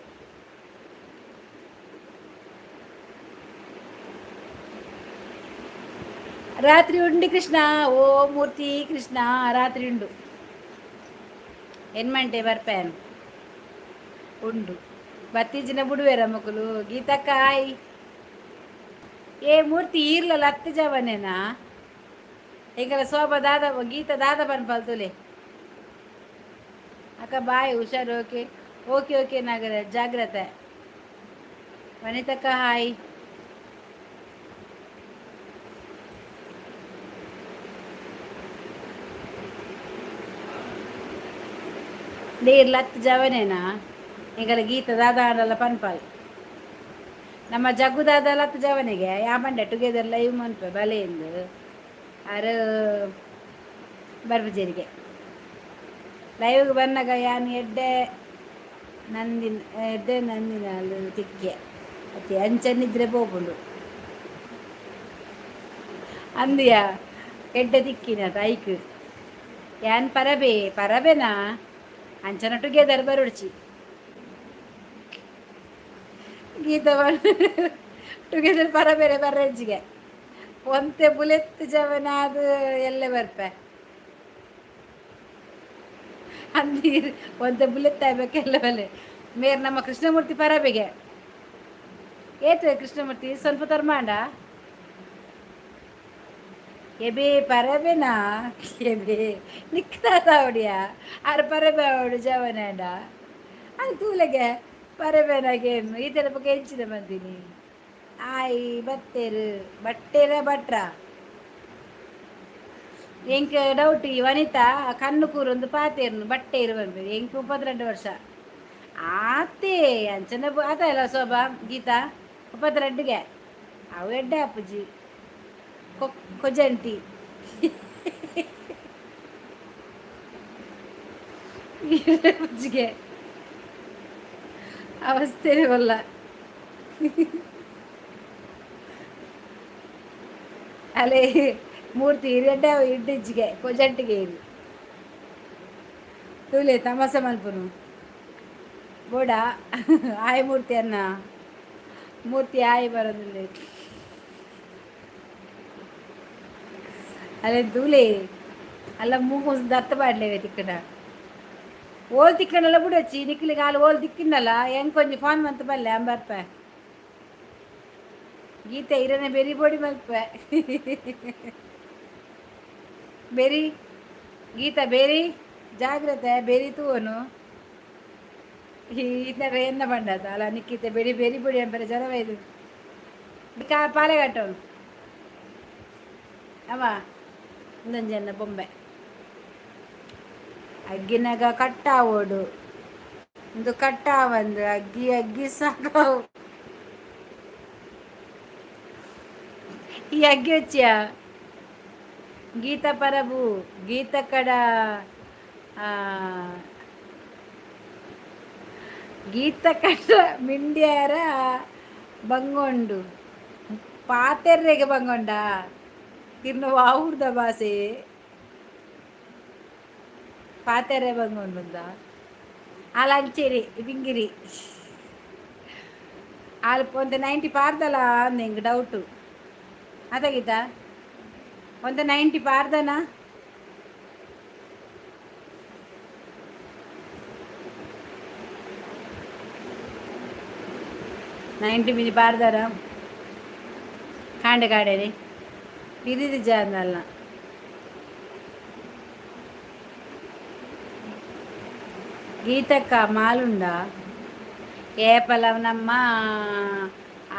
ರಾತ್ರಿ ಉಂಡು ಕೃಷ್ಣ. ಓ ಮೂರ್ತಿ ಕೃಷ್ಣ, ರಾತ್ರಿ ಉಂಡು ಎನ್ಮಂಟೆ ಬರ್ಪೇನು ಉಂಡು ಬತ್ತೀಜಿನ ಬುಡುವೆರ ಮಕ್ಕಳು. ಗೀತಕ್ಕಾಯ್. ಏ ಮೂರ್ತಿ, ಈರ್ಲಲ್ಲ ಹತ್ತು ಜವನೇನಾ? ಎಂಕಲ ಶೋಭಾ ದಾದ, ಗೀತ ದಾದ ಪನ್ಪಲ್ ತುಲೆ. ಅಕ್ಕ ಬಾಯ್, ಹುಷಾರು. ಓಕೆ ಓಕೆ ಓಕೆ ನಾಗರಾಜ್, ಜಾಗ್ರತೆ. ವನಿತಕ್ಕ ಹಾಯ್. ನೀರ್ಲ ಹತ್ತು ಜವನೇನಾ? ಎಂಕಲ ಗೀತ ದಾದ ಆಂಡಲ ಪನ್ಪಲ್. ನಮ್ಮ ಜಗ್ಗು ದಾದ ಲತ್ತು ಜವನಿಗೆ ಯಾ ಪಂಡೆ ಟುಗೆದರ್ ಲೈವ್ ಮನ್ಪೆ ಬಲೆ ಎಂದು ಆರು ಬರ್ಬಜೇರಿಗೆ ಲೈವ್ಗೆ ಬನ್ನಾಗ ಯಾನ್ ಎಡ್ಡೆ ನಂದಿನ ಎಡ್ಡೆ ನಂದಿನ ಅಲ್ಲಿ ತಿಕ್ಕೆ ಅತ್ತೆ ಅಂಚನಿದ್ರೆ ಪೋಪುಂಡು ಅಂದಿಯ ಎಡ್ಡೆ ತಿಕ್ಕಿನ ಐಕ್ ಯಾನ್ ಪರಬೆ ಪರಬೆನಾ ಅಂಚನ ಟುಗೆದರ್ ಬರುಡ್ಚಿ. ಗೀತ ಟುಗೆದರ್ ಪರಬೇರೆ ಬರಜ್ಜಿಗೆ ಒಂತೆ ಬುಲೆತ್ ಜವನ ಅದು ಎಲ್ಲೆ ಬರ್ಪೆ ಅಂದೀರ್ ಒಂತೆ ಬುಲೆತ್ ಆಗ್ಬೇಕೆಲ್ಲ ಬಲೆ ಮೇರ್. ನಮ್ಮ ಕೃಷ್ಣಮೂರ್ತಿ ಪರಬೆಗೆ ಏತು ಕೃಷ್ಣಮೂರ್ತಿ ಸ್ವಲ್ಪ ತರ್ಮಾಂಡ ಎಬೆ ಪರಬೆನಾ ಎಬೆ ನಿಕ್ತಾತ ಅವಡಿಯ ಆರ್ ಪರಬೆ ಅವಡು ಜವನಾಂಡ ಅದು ತೂಲೆಗೆ ಪರಬೆನಾಗೇನು ಈ ಥರ ಬಗ್ಗೆ ಹೆಂಚಿದ ಬಂದೀನಿ. ಆಯ್ ಬತ್ತೇರು ಬಟ್ಟೆರ ಭಟ್ರ. ಎಂಕ್ ಡೌಟ್ ಈ ವನಿತಾ ಕಣ್ಣು ಕೂರೊಂದು ಪಾತೇರ್ನು ಬಟ್ಟೆ ಇರು ಬಂದ್ಬೇಕು. ಎಂಕ್ 32 ವರ್ಷ ಆತೆ ಅಂಚನ ಆತ ಅಲ್ಲ ಶೋಭಾ ಗೀತಾ 32ಗೆ ಅವು ಎಡ್ಡೆ ಅಪ್ಪುಜಿ ಕೊಜಂಟಿ ಅಪ್ಪುಜಿಗೆ ಅವಸ್ಥೆ ಬಲ್ಲ. ಅಲ್ಲೇ ಮೂರ್ತಿ ಇರೆಡ್ಡೆ ಇಡ್ಡಿಜ್ಜಿಗೆ ಕೊಜಂಟಿಗೆ ಇರು ತೂಲೆ ತಮಾಸೆ ಮಲ್ಪುನು ಬೋಡ. ಆಯ್ ಮೂರ್ತಿ ಅನ್ನ. ಮೂರ್ತಿ ಆಯಿ ಬರೋದಿಲ್ಲ. ಅಲ್ಲೇ ದೂಲೆ ಅಲ್ಲ ಮೂಗು ದತ್ತ ಪಾಡ್ಲೇವೆ ತಿಕ್ಕಡ ಓಲ್ ತಿಕ್ಕನಲ್ಲ ಬುಡೊಚ್ಚಿ ನಿಕ್ಲಿಗೆ ಆಲ್ ಓಲ್ ತಿಕ್ಕಿನಲ್ಲ ಹೆಂಗ್ ಕೊಂಚ ಫೋನ್ ಮಂತ್ ಬಲ್ಲೆ ಅಂಬರ್ಪ. ಗೀತೆ ಇರನೆ ಬೆರಿ ಬೊಡಿ ಮಲ್ಪೆ ಬೆರಿ. ಗೀತಾ ಬೇರಿ ಜಾಗ್ರತೆ ಬೆರಿ ತೂವನು ಈ ಎನ್ನ ಬಂಡದ ಅಲ್ಲ ನಿಕ್ಕಿತೆ ಬೆರಿ ಬೆರಿ ಬೊಡಿ ಅಂಬರೆ ಜನ ಕಾ ಪಾಲೆಗಟ್ಟವನು ಅವ ಒಂದೊಂಜನ್ನ ಬೊಂಬೆ ಅಗ್ಗಿನಾಗ ಕಟ್ಟಾವೋಡು ಒಂದು ಕಟ್ಟಾವಂದು ಅಗ್ಗಿ ಅಗ್ಗಿ ಸಾಕಾವು. ಈ ಅಗ್ಗಿ వచ్చా. ಗೀತಾ ಪರಬು ಗೀತ ಕಡ ಗೀತ ಕಡ ಮಿಂಡ್ಯಾರ ಬಂಗೊಂಡು ಪಾತೆರ್ರೆಗೆ ಬಂಗೊಂಡ ತಿರ್ನ ವಾವುರ್ದ ಭಾಷೆ ಪಾತೆರೆ ಬಂಗೊಂಡುಂದ ಆಲ್ ಅಂಚೇರಿ ಬಿಂಗಿರಿ ಆಲ್ ಒಂತೆ 90 ಪಾರ್ದಲ ಅಂದ ಎಂಕ್ ಡೌಟು ಅತ ಗೀತಾ ಒಂತೆ 90 ಪಾರ್ದನ. 90 ಮಿನಿ ಪಾರ್ದಾರ ಕಾಂಡೆ ಕಾಡೇರಿ ಪಿರಿದಿ ಜಾಂದಲ್ಲ. ಗೀತಕ್ಕ ಮಾಲುಂಡ ಏಪಲವನಮ್ಮ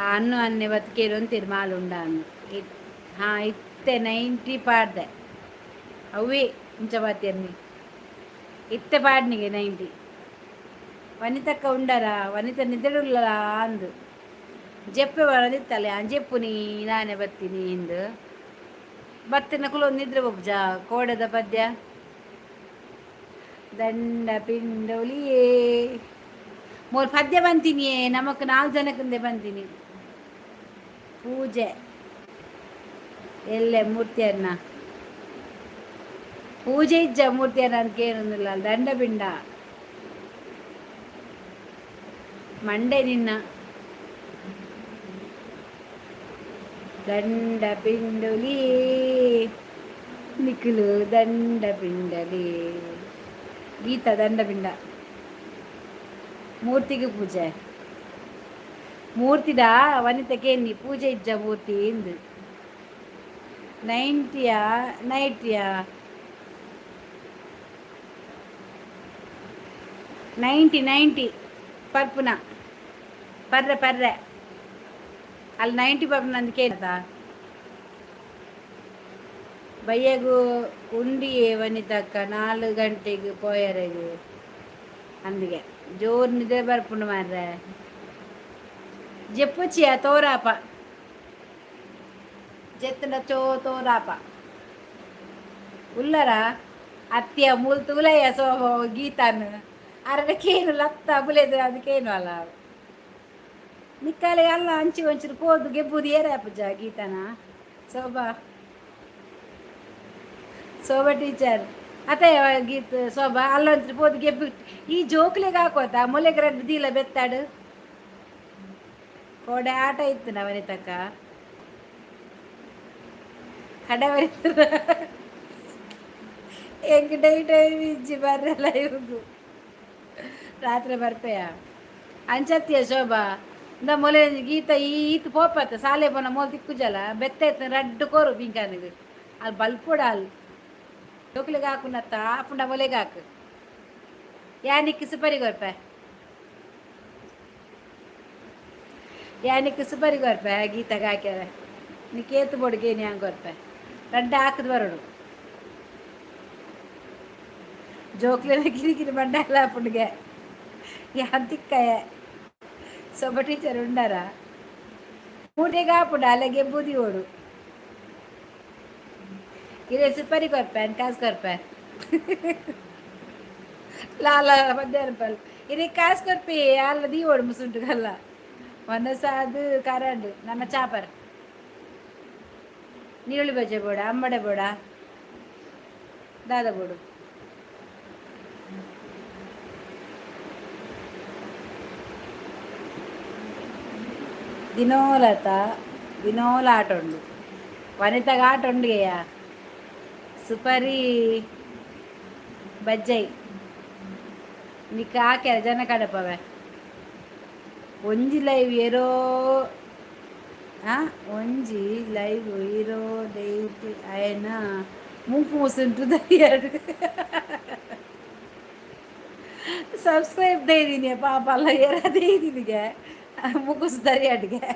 ಅನ್ನು ಅನ್ನೆ ಬತ್ತಿಕೇರು ಅಂತೀರಿ ಮಾಲುಂಡ ಅನ್ನು. ಹಾಂ ಇತ್ತೆ 90 ಪಾಡ್ದೆ ಅವೇ ಇಂಚ ಬಾತಿಯರ್ನಿ ಇತ್ತೆ ಪಾಡ್ನಿಗೆ 90. ವನಿತಕ್ಕ ಉಂಡರ ವನಿತ ನಿದ್ದೆಡುಲ್ಲ ಅಂದು ಜೆಪ್ಪೆ ಬರೋದಿತ್ತಲ್ಲ ಜೆಪ್ಪು ನೀ ನಾನೇ ಬತ್ತೀನಿ ಇಂದು ಬತ್ತಿನ ಕುಲೊಂದು ನಿದ್ರೆ ಬೊಬ್ಜ ಕೋಡದ ಪದ್ಯ ದಂಡ ಪಿಂಡೊಲಿಯೇ ಮೂರು ಪದ್ಯ ಬಂತೀನಿ ನಮಕ್ ನಾಲ್ಕು ಜನಕ್ಕಿಂದೆ ಬಂತೀನಿ. ಪೂಜೆ ಎಲ್ಲೆ ಮೂರ್ತಿಯನ್ನ ಪೂಜೆ ಇಜ್ಜ ಮೂರ್ತಿಯನ್ನ ಅಂತ ಏನೊಂದಿಲ್ಲ ದಂಡಪಿಂಡ ಮಂಡೆ ನಿನ್ನ ದಂಡ ಪಿಂಡೊಲಿ ನಿಖಿಲು ದಂಡ ಪಿಂಡಲಿ ಗೀತಾ ದಂಡಪಿಂಡ ಮೂರ್ತಿಗೆ ಪೂಜೆ ಮೂರ್ತಿದ ವನಿತಕ್ಕೆ ಪೂಜೆ ಇಜ್ಜ ಮೂರ್ತಿ ಇಂದು ನೈಂಟಿಯಾ ನೈಟಿಯಾ 90 90 ಪರ್ಪುನ ಪರ್ರೆ ಪರ್ರೆ ಅಲ್ಲಿ 90 ಪರ್ಪುನ ಅಂದಕೇನದ ಬಯ್ಯಗು ಉಂಡಿಯೇ ವನಿತಕ್ಕ 4 ಗಂಟೆಗೆ ಪೋಯರೆಗು ಅಂದಿಗೆ ಜೋರು ನಿದ್ರೆ ಬರ್ಪುಂಡು ಮಾರ್ರೆ ಜೆಪ್ಪುಚಿಯ ತೋರಾಪ ಜೆತ್ತನ ಚೋ ತೋರಾಪ ಉಲ್ಲರ ಅತ್ತಿಯ ಮೂಲ್ ತೂಲಯ್ಯ ಸೋ ಗೀತಾನು ಅರಡಕ್ಕೇನು ಲತ್ತ ಬುಲೆದು ಅದಕ್ಕೇನು ಅಲ್ಲ ನಿಕ್ಕಾಲೆ ಅಲ್ಲ ಅಂಚಿ ಒಂಚೂರು ಪೋದು ಗೆಬ್ಬುದು ಏರ ಪೂಜಾ ಗೀತಾನ. ಶೋಭಾ ಶೋಭಾ ಟೀಚರ್ ಅತ್ತೆ ಗೀತ ಶೋಭಾ ಅಲ್ಲ ಒಂಚೂರು ಪೋದು ಗೆಬ್ಬು ಈ ಜೋಕ್ಲಿಗೆ ಹಾಕೋತ ಮೊಲೆಗೆ ರಡ್ಡು ದೀಲ ಬೆತ್ತಾಡು ಕೋಡೆ ಆಟ ಇತ್ತು ನವನಿ ತಕ್ಕ ಕಡೆ ಎಂಕ್ ಡೈ ಟೈಮ್ ಇಜ್ಜಿ ಬರ್ರೆ ಲೈವ್ಗು ರಾತ್ರಿ ಬರ್ಪೆಯ ಅಂಚತ್ತಿಯ ಶೋಭಾ ಇಂದ ಮೊಲೆ ಗೀತ ಈತ್ ಪೋಪತ್ತ ಸಾಲೆ ಪೋನ ಮೋಲ್ ತಿಕ್ಕುಜಲ ಬೆತ್ತ ಇತ್ತು ರಡ್ಡು ಕೋರು ಬಿಂಕಾನಿಗೆ ಅಲ್ಲಿ ಬಲ್ಪೊಡ ಅಲ್ಲಿ ಜೋಕ್ಲಿಗೆ ಹಾಕುನತ್ತ ಆಪುಂಡ ಮೊಲೆಗೆ ಹಾಕು ಯಾನಿಕ್ ಸುಪರಿ ಕೊರ್ಪೆ ಯಾನಿಕ್ ಸುಪರಿ ಕೊರ್ಪೆ ಗೀತಾಗ ಹಾಕ್ಯಾರ ನಿಕೇತು ಬೊಡ್ಗೆ ನ್ಯಾಂಗ್ ಕೊರ್ಪೆ ರಡ್ಡು ಹಾಕದ್ ಬರೋಡು ಜೋಕ್ಲಿನ ಕಿರಿ ಕಿರಿ ಬಂಡಾಲ ಪುಂಡಿಗೆ ಯಾನ್ ತಿಕ್ಕಯ ಸೊಬ ಟೀಚರ್ ಉಂಡಾರ ಮೂಟೆಗೆ ಆಪುಂಡು ಅಲ್ಲಗೆ ಬೂದಿ ಓಡು ಇದೇ ಸುಪರಿ ಕೊರ್ಪೆ ಕಾಸು ಕೊರ್ಪೆ ಲಾಲ ಮಧ್ಯಾಹ್ನ ಪಲ್ ಇದು ಕಾಸು ಕೊರ್ಪಿ ಅಲ್ಲ ದೀವೋಡು ಮುಸುಂಟು ಕಲ್ಲ ಮನಸಾದು ಕರಂಡು ನಮ್ಮ ಚಾಪರ್ ನೀರುಳ್ಳಿ ಬಜ್ಜೆ ಬೋಡ ಅಂಬಡೆ ಬೋಡ ದಾದ ಬೋಡು. ದಿನೋಲತ ದಿನೋಲ ಆಟ ಉಂಡು. ವನಿತಾಗ ಆಟ ಉಂಡುಗೆಯ. ಸುಪರಿ ಬಜ್ಜೈ ನಿಕ್ಕ ಹಾಕ್ಯಾರ ಜನ ಕಡಪವೆ. ಒಂಜಿ ಲೈವ್ ಏರೋ, ಒಂಜಿ ಲೈವ್ ಹೀರೋ ಡೇಟ್ ಅಯನ ಮೂಕು ಮುಸುಂಟು ದರಿಯಾಡು. ಸಬ್ಸ್ಕ್ರೈಬ್ ದೈದಿನಿ ಪಾಪ ಅಲ್ಲ ಏರ ದೈದಿನಿಗೆ ಮುಗುಸ್ ದರಿಯಾಡ್ಗೆ.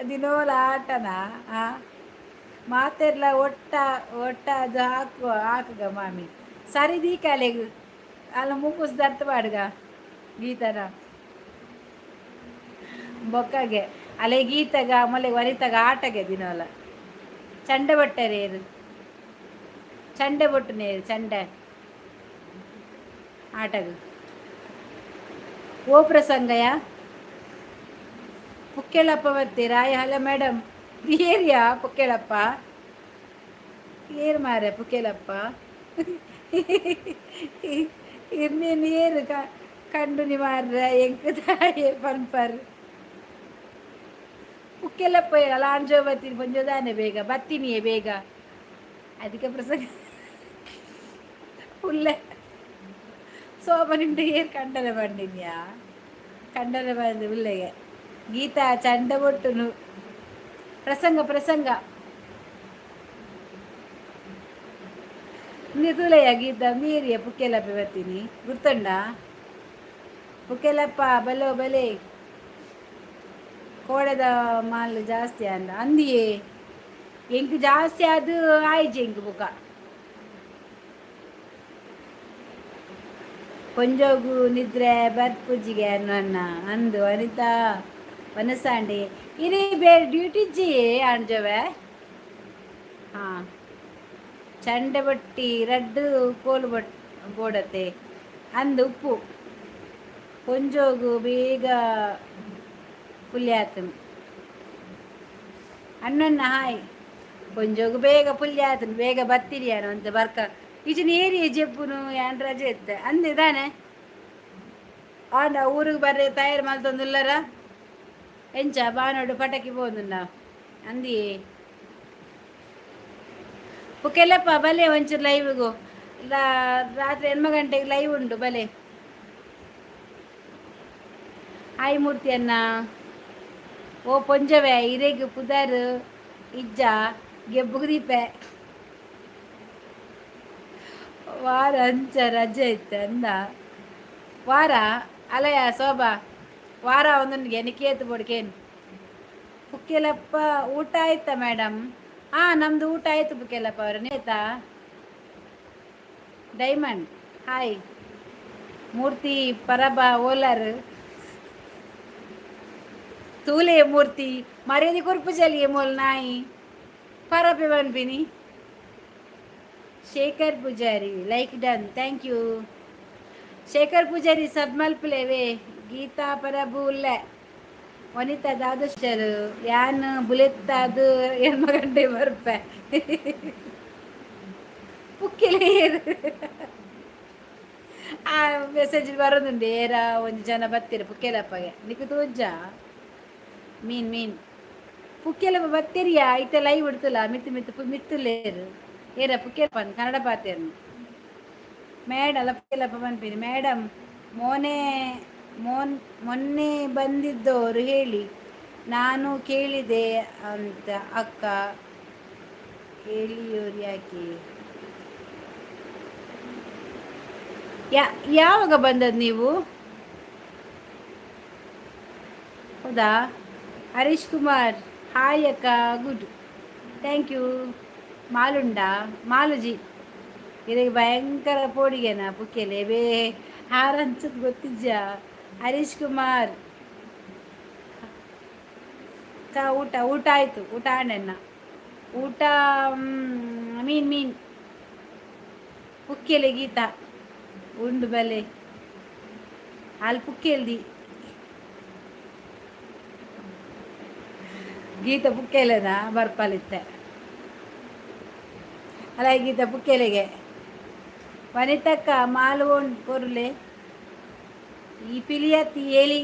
ದಿನೋಲ ಆಟನ ಮಾತೆರ್ಲ ಒಟ್ಟ ಒಟ್ಟ ಅದು ಹಾಕುವ ಹಾಕುಗ ಮಾಮಿ ಸರಿ ದೀಕಾಲೆಗ್ ಅಲ್ಲ ಮುಕ್ಕುಸ್ ದರ್ತ ಪಾಡ್ಗ ಗೀತನ ಬೊಕ್ಕಗೆ ಅಲೆ ಗೀತಗ ಮೊಲೆ ವನಿತಗ ಆಟಗೆ ದಿನೋಲ. ಚಂಡೆ ಬಟ್ಟರೇರು, ಚಂಡೆ ಬೊಟ್ಟು ನೇರು ಚಂಡೆ ಆಟಗು. ಓ ಪ್ರಸಂಗಯ ಪುಕ್ಕೆಳಪ್ಪ ಬರ್ತೀರಾ? ಹಲೋ ಮೇಡಮ್, ಏರಿಯಾ ಪುಕ್ಕೆಳಪ್ಪ? ಏರು ಮಾರೆ ಪುಕ್ಕೆಲಪ್ಪ? ಇರ್ನೇನು ಏರು ಕಂಡು ಮಾರ್ರೆ ಎಂಕ್ ದಾಯೆ ಪನ್ಪರ್? ಪುಕ್ಕೆಲಪ್ಪ ಅಲ್ಲ, ಅಂಜೋ ಬತ್ತೀನಿ ಪೊಂಜೋದಾನೆ ಬೇಗ ಬತ್ತೀನಿಯೇ ಬೇಗ. ಅದಕ್ಕೆ ಪ್ರಸಂಗ ಉಲ್ಲೆ ಸೋಮನಿಂಡ ಏರ್ ಕಂಡನೆ ಬಂಡಿನ್ಯಾ ಕಂಡನೆ ಬಂದು ಉಲ್ಲೆಗೆ. ಗೀತಾ ಚಂಡ ಬೊಟ್ಟುನು. ಪ್ರಸಂಗ ಪ್ರಸಂಗ ತೂಲಯ್ಯ ಗೀತಾ ಮೀರಿಯ ಪುಕ್ಕೆಲಪ್ಪ ಬರ್ತೀನಿ ಗುರ್ತುಂಡ? ಪುಕ್ಕೆಲಪ್ಪ ಬಲೋ ಬಲೆ. ಕೋಡೆದ ಮಾಲ್ ಜಾಸ್ತಿ ಅಂದ ಅಂದಿಯೇ ಎಂಕ್ ಜಾಸ್ತಿ ಅದು ಆಯ್ಜಿ ಎಂಕ್ ಬುಕ್ಕ. ಕೊಂಜೋಗು ನಿದ್ರೆ ಬರ್ಪುಜಿಗೆ ಅನ್ನ ಅಂದು ಅನಿತಾ ವನಸಾಂಡಿ. ಇರಿ ಬೇರೆ ಡ್ಯೂಟಿ ಇಜ್ಜಿ ಅಂಜವೆ. ಹಾಂ, ಚಂಡೆ ಬಟ್ಟಿ ರಡ್ಡು ಕೋಲು ಬಟ್ ಬೋಡತೆ ಅಂದು ಉಪ್ಪು. ಕೊಂಜೋಗು ಬೇಗ ಪುಲ್ಯಾತನು ಅಣ್ಣಣ್ಣ ಹಾಯ್. ಕೊಂಜೋಗು ಬೇಗ ಪುಲ್ಯಾತನು ಬೇಗ ಬತ್ತಿರಿಯಾನು ಅಂತ ಬರ್ಕ ಈಚಿನ ಏರಿಯ ಜೆಪ್ಪುನು ಯಾನ್ ರಜೆ ಇತ್ತೆ ಅಂದಿದ್ದಾನೆ. ಆಂಡ ಊರಿಗೆ ಬರ್ರೆ ತಯಾರು ಮಲ್ತೊಂದುಲ್ಲರ ಎಂಚ ಬಾನೋಡು ಪಟಾಕಿ ಪೋದುಂಡ ಅಂದಿ. ಪುಕ್ಕೆಲ್ಲಪ್ಪ ಬಲೆ ಒಂಚೂರು ಲೈವ್ಗೂ. ರಾತ್ರಿ 8 ಗಂಟೆಗೆ ಲೈವ್ ಉಂಟು, ಬಲೆ. ಹಾಯ್ ಮೂರ್ತಿ ಅಣ್ಣ. ಓ ಪೊಂಜವೆ ಇರೆಗ್ ಪುದರ್ ಇಜ್ಜ ಗೆಬ್ಬುಗು ದೀಪೆ. ವಾರ ಅಂಚ ರಜೆ ಇತ್ತೆ ಅಂದ ವಾರ ಅಲಯ ಶೋಭಾ ವಾರ ಒಂದೊಂದಿಗೆ ನಿಕೇತು ಬೋಡ್ಕೇನು. ಪುಕ್ಕೆಲಪ್ಪ ಊಟ ಆಯ್ತಾ ಮೇಡಮ್? ಹಾಂ, ನಮ್ಮದು ಊಟ ಆಯಿತು ಪುಕ್ಕೆಲಪ್ಪ ಅವರೇ. ಆಯ್ತಾ? Diamond hi. ಮೂರ್ತಿ ಪರಬ ಓಲರ್ ತೂಲೆ ಮೂರ್ತಿ ಮರ್ಯಾದೆ ಕೊರ್ಪು ಜಲಿಯೆ ಮೋಲ್ ನಾಯಿ ಪರಪೆ ಪನ್ಪಿನಿ. Shekhar Pujari like done, thank you. Shekhar Pujari sub ಮಲ್ಪುಲೇವೆ. Gita ಪರಬು ಉಲ್ಲೆ. ವನಿತಾ ದಾದಶರು ಯಾನ್ ಬುಲೆತ್ತಾದು 8 ಗಂಟೆ ಬರ್ಪೆ. ಪುಕ್ಕೆಲೆ ಆ ಮೆಸೇಜ್ ಬರೋದುಂಡು ಏರ ಒಂಜಿ ಜನ ಬತ್ತೀರ ಪುಕ್ಕೆಲಪ್ಪಗೆ ನಿಕ್ಕು ತೋಜ ಮೀನ್ ಮೀನ್ ಪುಕ್ಕೆಲಪ್ಪ ಬತ್ತೀರಿಯಾ? ಐತೆ ಲೈವ್ ಉಡ್ತಲ್ಲ ಮಿತ್ತು ಮಿತ್ತು ಮಿತ್ತುಲ್ಲೇರು ಏರ ಪುಕ್ಕೆಲಪ್ಪ ಕನ್ನಡ ಪಾತೇರ್ನು ಮೇಡ ಅಲ್ಲ ಪುಕ್ಕೆಲಪ್ಪ ಪನ್ಪಿನಿ. ಮೇಡಮ್ ಮೋನೆ ಮೋನ್ ಮೊನ್ನೆ ಬಂದಿದ್ದವರು ಹೇಳಿ ನಾನು ಕೇಳಿದೆ ಅಂತ ಅಕ್ಕ ಕೇಳಿಯೋರು ಯಾಕೆ? ಯಾವಾಗ ಬಂದದ್ದು ನೀವು? ಹೌದಾ? ಹರೀಶ್ ಕುಮಾರ್ ಹಾಯ್ ಅಕ್ಕ, ಗುಡ್, thank you. ಮಾಲುಂಡ ಮಾಲುಜಿ ಇದಕ್ಕೆ ಭಯಂಕರ ಪೋಡಿಗೆನಾ ಪುಕ್ಕೆಲೆ ಬೇ ಹಾರಂಚದ್ ಗೊತ್ತಿಜ್ಜ. ಹರೀಶ್ ಕುಮಾರ್ ಅಕ್ಕ ಊಟ ಊಟ ಆಯಿತು. ಊಟ ಆಣೆನ್ನ ಊಟ ಮೀನು ಮೀನು ಪುಕ್ಕೆಲೆ ಗೀತಾ ಉಂಡು ಬಲೆ ಅಲ್ಲಿ ಪುಕ್ಕೆಲ್ದಿ ಗೀತ ಪುಕ್ಕೆಲೆನಾ ಬರ್ಪಾಲಿತ್ತೆ ಅಲ್ಲ ಗೀತ ಪುಕ್ಕೆಲೆಗೆ. ವನಿತಕ್ಕ ಮಾಲು ಕೊರ್ಲೆ ಈ ಪಿಲಿಯತ್ತಿ ಏಲಿ.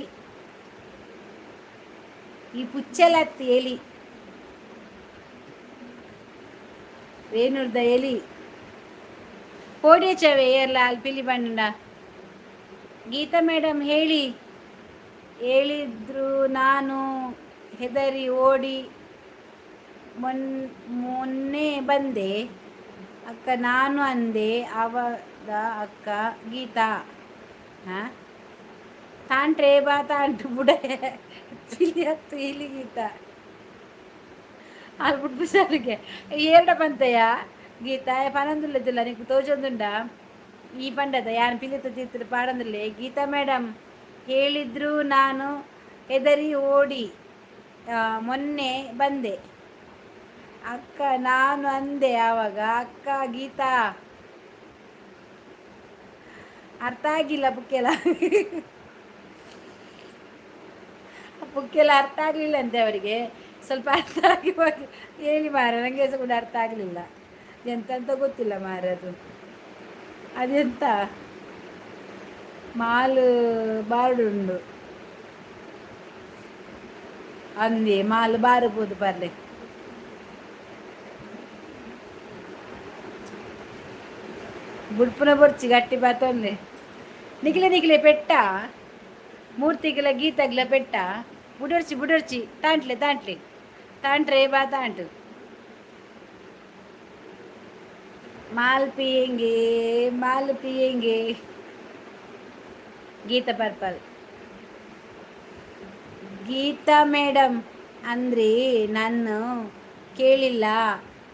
ಈ ಪುಚ್ಚೆಲತ್ತ್ ಎಲಿ. ವೇಣೂರ್ದ ಎಲಿ. ಪೋಡಿಯಚವೆ ಏರ್ಲ ಅಲ್ಲಿ ಪಿಲಿ ಬಂಡ. ಗೀತಾ ಮೇಡಮ್ ಹೇಳಿ, ಹೇಳಿದ್ರು, ನಾನು ಹೆದರಿ ಓಡಿ ಮೊನ್ನೆ ಬಂದೆ ಅಕ್ಕ. ನಾನು ಅಂದೆ ಆವಾಗ ಅಕ್ಕ ಗೀತಾ. ಹಾಂ, ತಾಂಟ್ರೆ ಬಾ ತಾಂಟು ಬುಡ. ಪಿಲಿ ಹತ್ತು ಇಲಿ ಗೀತಾ. ಅಲ್ಲಿ ಬುಡ್ಪುಸಾರಿಗೆ ಏರ್ಡ ಪಂತಯ್ಯ ಗೀತಾ ಪನಂದುಲ್ಲದಿಲ್ಲ ನಿಕ್ಕು ತೋಜೊಂದುಂಡ. ಈ ಪಂಡದ ಯಾನ್ ಪಿಲಿತ ತೀತ್ರ ಪಾಡಂದುಲ್ಲೆ. ಗೀತಾ ಮೇಡಮ್ ಹೇಳಿದ್ರು, ನಾನು ಹೆದರಿ ಓಡಿ ಮೊನ್ನೆ ಬಂದೆ ಅಕ್ಕ. ನಾನು ಅಂದೆ ಆವಾಗ ಅಕ್ಕ ಗೀತಾ. ಅರ್ಥ ಆಗಿಲ್ಲ ಬುಕ್ಕೆಲ್ಲ. ಬುಕ್ಕೆಲ್ಲ ಅರ್ಥ ಆಗಲಿಲ್ಲ ಅಂತೆ ಅವರಿಗೆ. ಸ್ವಲ್ಪ ಅರ್ಥ ಆಗಿ ಹೇಳಿ ಮಾರ, ನನಗೆ ಸಹ ಕೂಡ ಅರ್ಥ ಆಗಲಿಲ್ಲ. ಎಂತ ಗೊತ್ತಿಲ್ಲ ಮಾರ ಅದು. ಅದೆಂತ ಮಾಲು ಬಾರುಡುಂಡು ಅಂದೆ. ಮಾಲು ಬಾರಬಹುದು ಬರ್ಲೆ. ಬುಡ್ಪುನ ಬೊರ್ಚಿ ಗಟ್ಟಿ ಬಾತೊಂದೆ. ನಿಖಿಲೆ ನಿಖಿಲೆ ಪೆಟ್ಟ ಮೂರ್ತಿಗಿಲ ಗೀತಗ್ಲ ಪೆಟ್ಟ. ಬುಡೊರ್ಚಿ ಬುಡೊರ್ಚಿ, ತಾಂಟ್ಲೆ ತಾಂಟ್ಲೆ ತಾಂಟ್ರೆ ಬಾ ತಾಂಟು. माल पियेंगे, माल पियेंगे. ಗೀತಾ ಪರ್ಪಲ್. ಗೀತಾ ಮೇಡಮ್ ಅಂದ್ರಿ, ನಾನು ಕೇಳಿಲ್ಲ.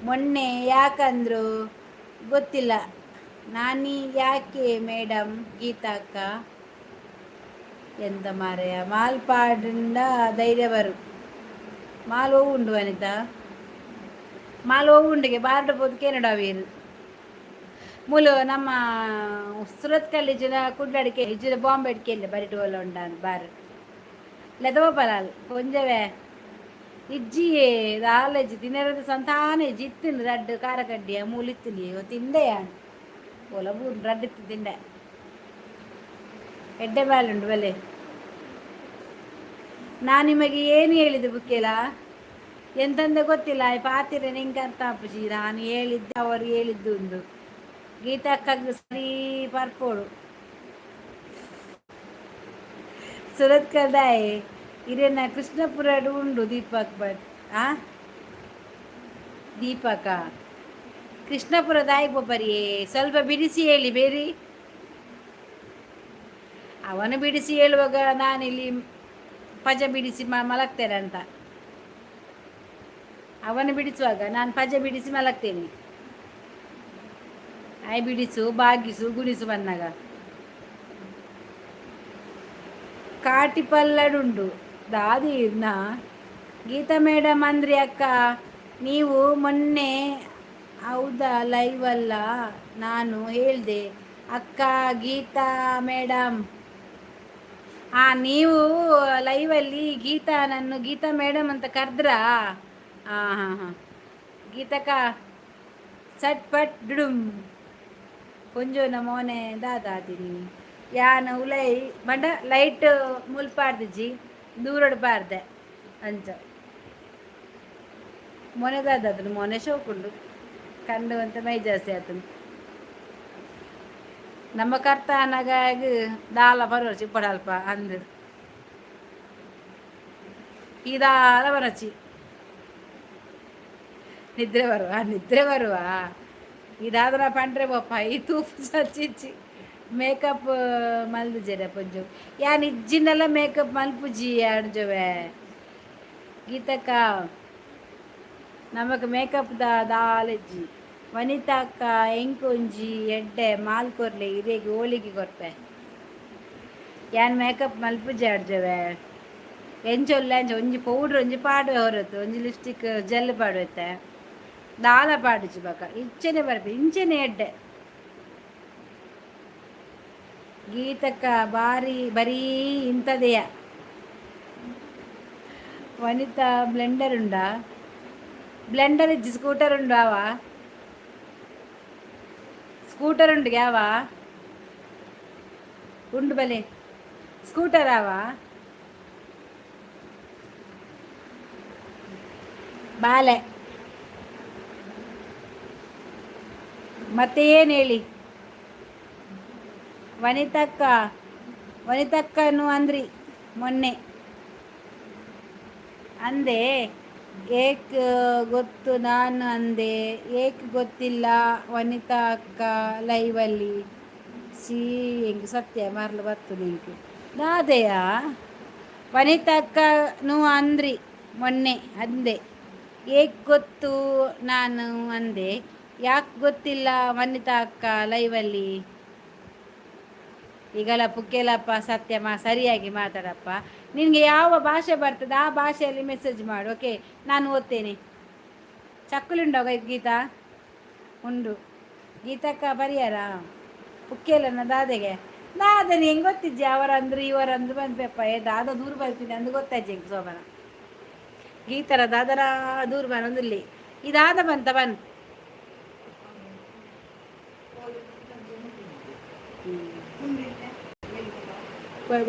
ಮೊನ್ನೆ ಯಾಕಂದ್ರು ಗೊತ್ತಿಲ್ಲ. ನಾನಿ ಯಾಕೆ ಮೇಡಮ್ ಗೀತಾಕ್ಕ? ಎಂತ ಮಾರಾಯ, ಮಾಲ್ ಪಾಡುಂಡ ಧೈರ್ಯ ಬರು. ಮಾಲ್ ಉಂಡು ವನಿತಾ, ಮಾಲ್ ಉಂಡಿಗೆ ಬಾರ್ಡ ಪೋದು ಕೇನಡಾವೀರು. ಮೂಲು ನಮ್ಮ ಸುರತ್ಕಲ್ ಇಜ್ಜಿನ ಕುಡ್ಲಡಿಕೆ ಇಜ್ಜಿನ ಬಾಂಬೆ ಅಡಿಕೆ ಬರಿಟು ಉಂಡ ಬಾರ್ ಲೆದವ ಪಲಾಲ್ ಪೊಂಜವೆ ಇಜ್ಜಿ ದಾಲ ಇಜ್ಜಿ ತಿನ್ನರದ ಸಂತಾನ ಇಜ್ಜಿ. ಇತ್ತಿನ ರಡ್ಡ್ ಖಾರ ಕಡ್ಡಿಯ ಮೂಲು ಇತ್ತಿನಿ ತಿಂಡೆ ಯಾನ್ ಓಲ ಬೂರು ರಡ್ಡ್ ಇತ್ತು ತಿಂಡೆ. ಎಡ್ಡೆ ಬಾಲುಂಡು ಬಲೆ. ನಾನು ನಿಮಗೆ ಏನು ಹೇಳಿದೆ ಬುಕ್ಕೆಲ ಎಂತಂದ ಗೊತ್ತಿಲ್ಲ. ಪಾತಿರ ನಿಂಗೆ ಅರ್ಥ ಆಪುಜಿ. ನಾನು ಹೇಳಿದ್ದೆ ಅವರು ಹೇಳಿದ್ದು ಒಂದು. ಗೀತಕ್ಕಗ್ ಸರಿ ಪರ್ಪೋಡು. ಸುರತ್ಕಲ್ದಾಯೆ ಇರೇನ ಕೃಷ್ಣಪುರಡ್ ಉಂಡು ದೀಪಕ್ ಭಟ್. ಆ ದೀಪಕ ಕೃಷ್ಣಪುರ ದಾಯಿ ಬೊಬ್ಬರಿಯೇ, ಸ್ವಲ್ಪ ಬಿಡಿಸಿ ಹೇಳಿ ಬೇರಿ. ಅವನು ಬಿಡಿಸಿ ಹೇಳುವಾಗ ನಾನಿಲ್ಲಿ ಪಜ ಬಿಡಿಸಿ ಮಲಗ್ತೇನೆ ಅಂತ. ಅವನು ಬಿಡಿಸುವಾಗ ನಾನು ಪಜ ಬಿಡಿಸಿ ಮಲಗ್ತೇನೆ. ಆಯ್ ಬಿಡಿಸು ಬಾಗಿಸು ಗುಣಿಸು ಬಂದಾಗ ಕಾಟಿಪಲ್ಲಡುಂಡು ದಾದೀರ್ನ. ಗೀತಾ ಮೇಡಮ್ ಅಂದ್ರಿ ಅಕ್ಕ ನೀವು ಮೊನ್ನೆ, ಹೌದಾ? ಲೈವ್ ಅಲ್ಲ ನಾನು ಹೇಳಿದೆ ಅಕ್ಕ ಗೀತಾ ಮೇಡಮ್. ನೀವು ಲೈವಲ್ಲಿ ಗೀತಾ ನನ್ನ ಗೀತಾ ಮೇಡಮ್ ಅಂತ ಕರೆದ್ರಾ? ಹಾಂ ಹಾಂ ಹಾಂ ಗೀತಕ್ಕ ಚಟ್ ಪಟ್ ಡುಡುಮ್ ಪೊಂಜೋನ ಮೋನೆ ದಾದಾದಿನಿ ಯಾನ್ ಉಲೈ ಬಂಡ ಲೈಟ್ ಮುಲ್ಪಾರ್ದಿಜಿ ದೂರಡ್ ಪಾರ್ದೆ ಅಂಚ ಮೊನೆ ದಾದಾತನು ಮೊನೆ ಶೋಕುಂಡು ಕಂಡು ಅಂತ ಮೈ ಜಾಸ್ತಿ ಆತನು. ನಮ್ಮ ಕರ್ತ ಅನಗ ದಾಲ ಬರೋಚಿ ಪಡಲ್ಪ ಅಂದು ಈ ದಾಲ ಬರಚಿ. ನಿದ್ರೆ ಬರುವ ನಿದ್ರೆ ಬರುವ ಇದಾದ್ರ ಪಂಡ್ರೆ ಬೊಪ್ಪ ಈ ತೂಪು ಸಚ್ಚಿಚ್ಚಿ ಮೇಕಪ್ ಮಲ್ದುಜೆರೆ ಪೊಂಜು. ಯಾನ್ ಇಜ್ಜಿಂಡಲ ಮೇಕಪ್ ಮಲ್ಪುಜಿ ಅಡ್ಜವೆ ಗೀತಕ್ಕ. ನಮಕ್ ಮೇಕಪ್ the ದಾಲೆಜ್ಜಿ. ವನಿತಾಕ್ಕ ಎಂಕೊಂಜಿ ಎಡ್ಡೆ ಮಾಲ್ ಕೊರ್ಲೆ, ಇರೆಗ್ ಹೋಳಿಗೆ ಕೊರ್ಪೆ. ಯಾನ್ ಮೇಕಪ್ ಮಲ್ಪುಜಿ ಅಡ್ಜವೆ. ಎಂಚೊಲ್ಲ ಅಂಚ ಒಂಜಿ ಪೌಡ್ರ್ ಒಂಜಿ ಪಾಡುವೆ ಹೊರತು ಒಂಜಿ ಲಿಪ್ಸ್ಟಿಕ್ ಜೆಲ್ ಪಾಡುವೆತ್ತೆ ದಾಲ ಪಾಡುಜಿ ಬಕ. ಇಂಚನೆ ಬರ್ಪೆ ಇಂಚನೆ ಎಡ್ಡೆ. ಗೀತಕ್ಕ ಬಾರಿ ಬರೀ ಇಂಥದೆಯ. ವನಿತಾ ಬ್ಲೆಂಡರ್ ಉಂಡಾ? ಬ್ಲೆಂಡರ್ ಇಜ್ಜಿ, ಸ್ಕೂಟರ್ ಉಂಡು. ಅವ ಸ್ಕೂಟರ್ ಉಂಡು ಯಾವ ಉಂಡು ಬಲೆ ಸ್ಕೂಟರ್ ಆವ. ಬಾಲೆ. ಮತ್ತೆ ಏನು ಹೇಳಿ ವನಿತಕ್ಕ? ವನಿತಕ್ಕನು ಅಂದ್ರಿ ಮೊನ್ನೆ. ಅಂದೆ, ಏಕ್ ಗೊತ್ತು ನಾನು ಅಂದೆ, ಏಕ್ ಗೊತ್ತಿಲ್ಲ ವನಿತಾ ಅಕ್ಕ ಲೈವಲ್ಲಿ. ಸಿ ಎಂಕ್ ಸತ್ಯ ಮರ್ಲು ಬತ್ತು ನಿಂಕ್ ದಾದೆಯಾ? ವನಿತಕ್ಕನು ಅಂದ್ರಿ ಮೊನ್ನೆ. ಅಂದೆ, ಏಕ್ ಗೊತ್ತು ನಾನು ಅಂದೆ, ಯಾಕೆ ಗೊತ್ತಿಲ್ಲ ವನಿತಾ ಅಕ್ಕ ಲೈವಲ್ಲಿ? ಈಗಲ್ಲ ಪುಕ್ಕೇಲಪ್ಪ, ಸತ್ಯಮ್ಮ, ಸರಿಯಾಗಿ ಮಾತಾಡಪ್ಪ. ನಿನಗೆ ಯಾವ ಭಾಷೆ ಬರ್ತದೆ ಆ ಭಾಷೆಯಲ್ಲಿ ಮೆಸೇಜ್ ಮಾಡು. ಓಕೆ, ನಾನು ಓದ್ತೇನೆ. ಚಕ್ಕುಲಿ ಉಂಡೋಗ ಗೀತಾ? ಉಂಡು. ಗೀತಕ್ಕ ಬರಿಯಾರ ಪುಕ್ಕೇಲನ ದಾದೆಗೆ? ದಾದನೆ ಹೆಂಗೆ ಗೊತ್ತಿಜ್ಜಿ? ಅವರಂದ್ರು ಇವರಂದ್ರು ಬಂದ್ಪೆಪ್ಪ. ಏ ದಾದ ದೂರ ಬರ್ತೀನಿ ಅಂದು ಗೊತ್ತಾಯ್ತು ಹೆಂಗೆ ಸೋಮನ ಗೀತರ ದಾದರ ದೂರ ಬರೋದಿಲ್ಲಿ. ಇದಾದ ಬಂತ ಬನ್.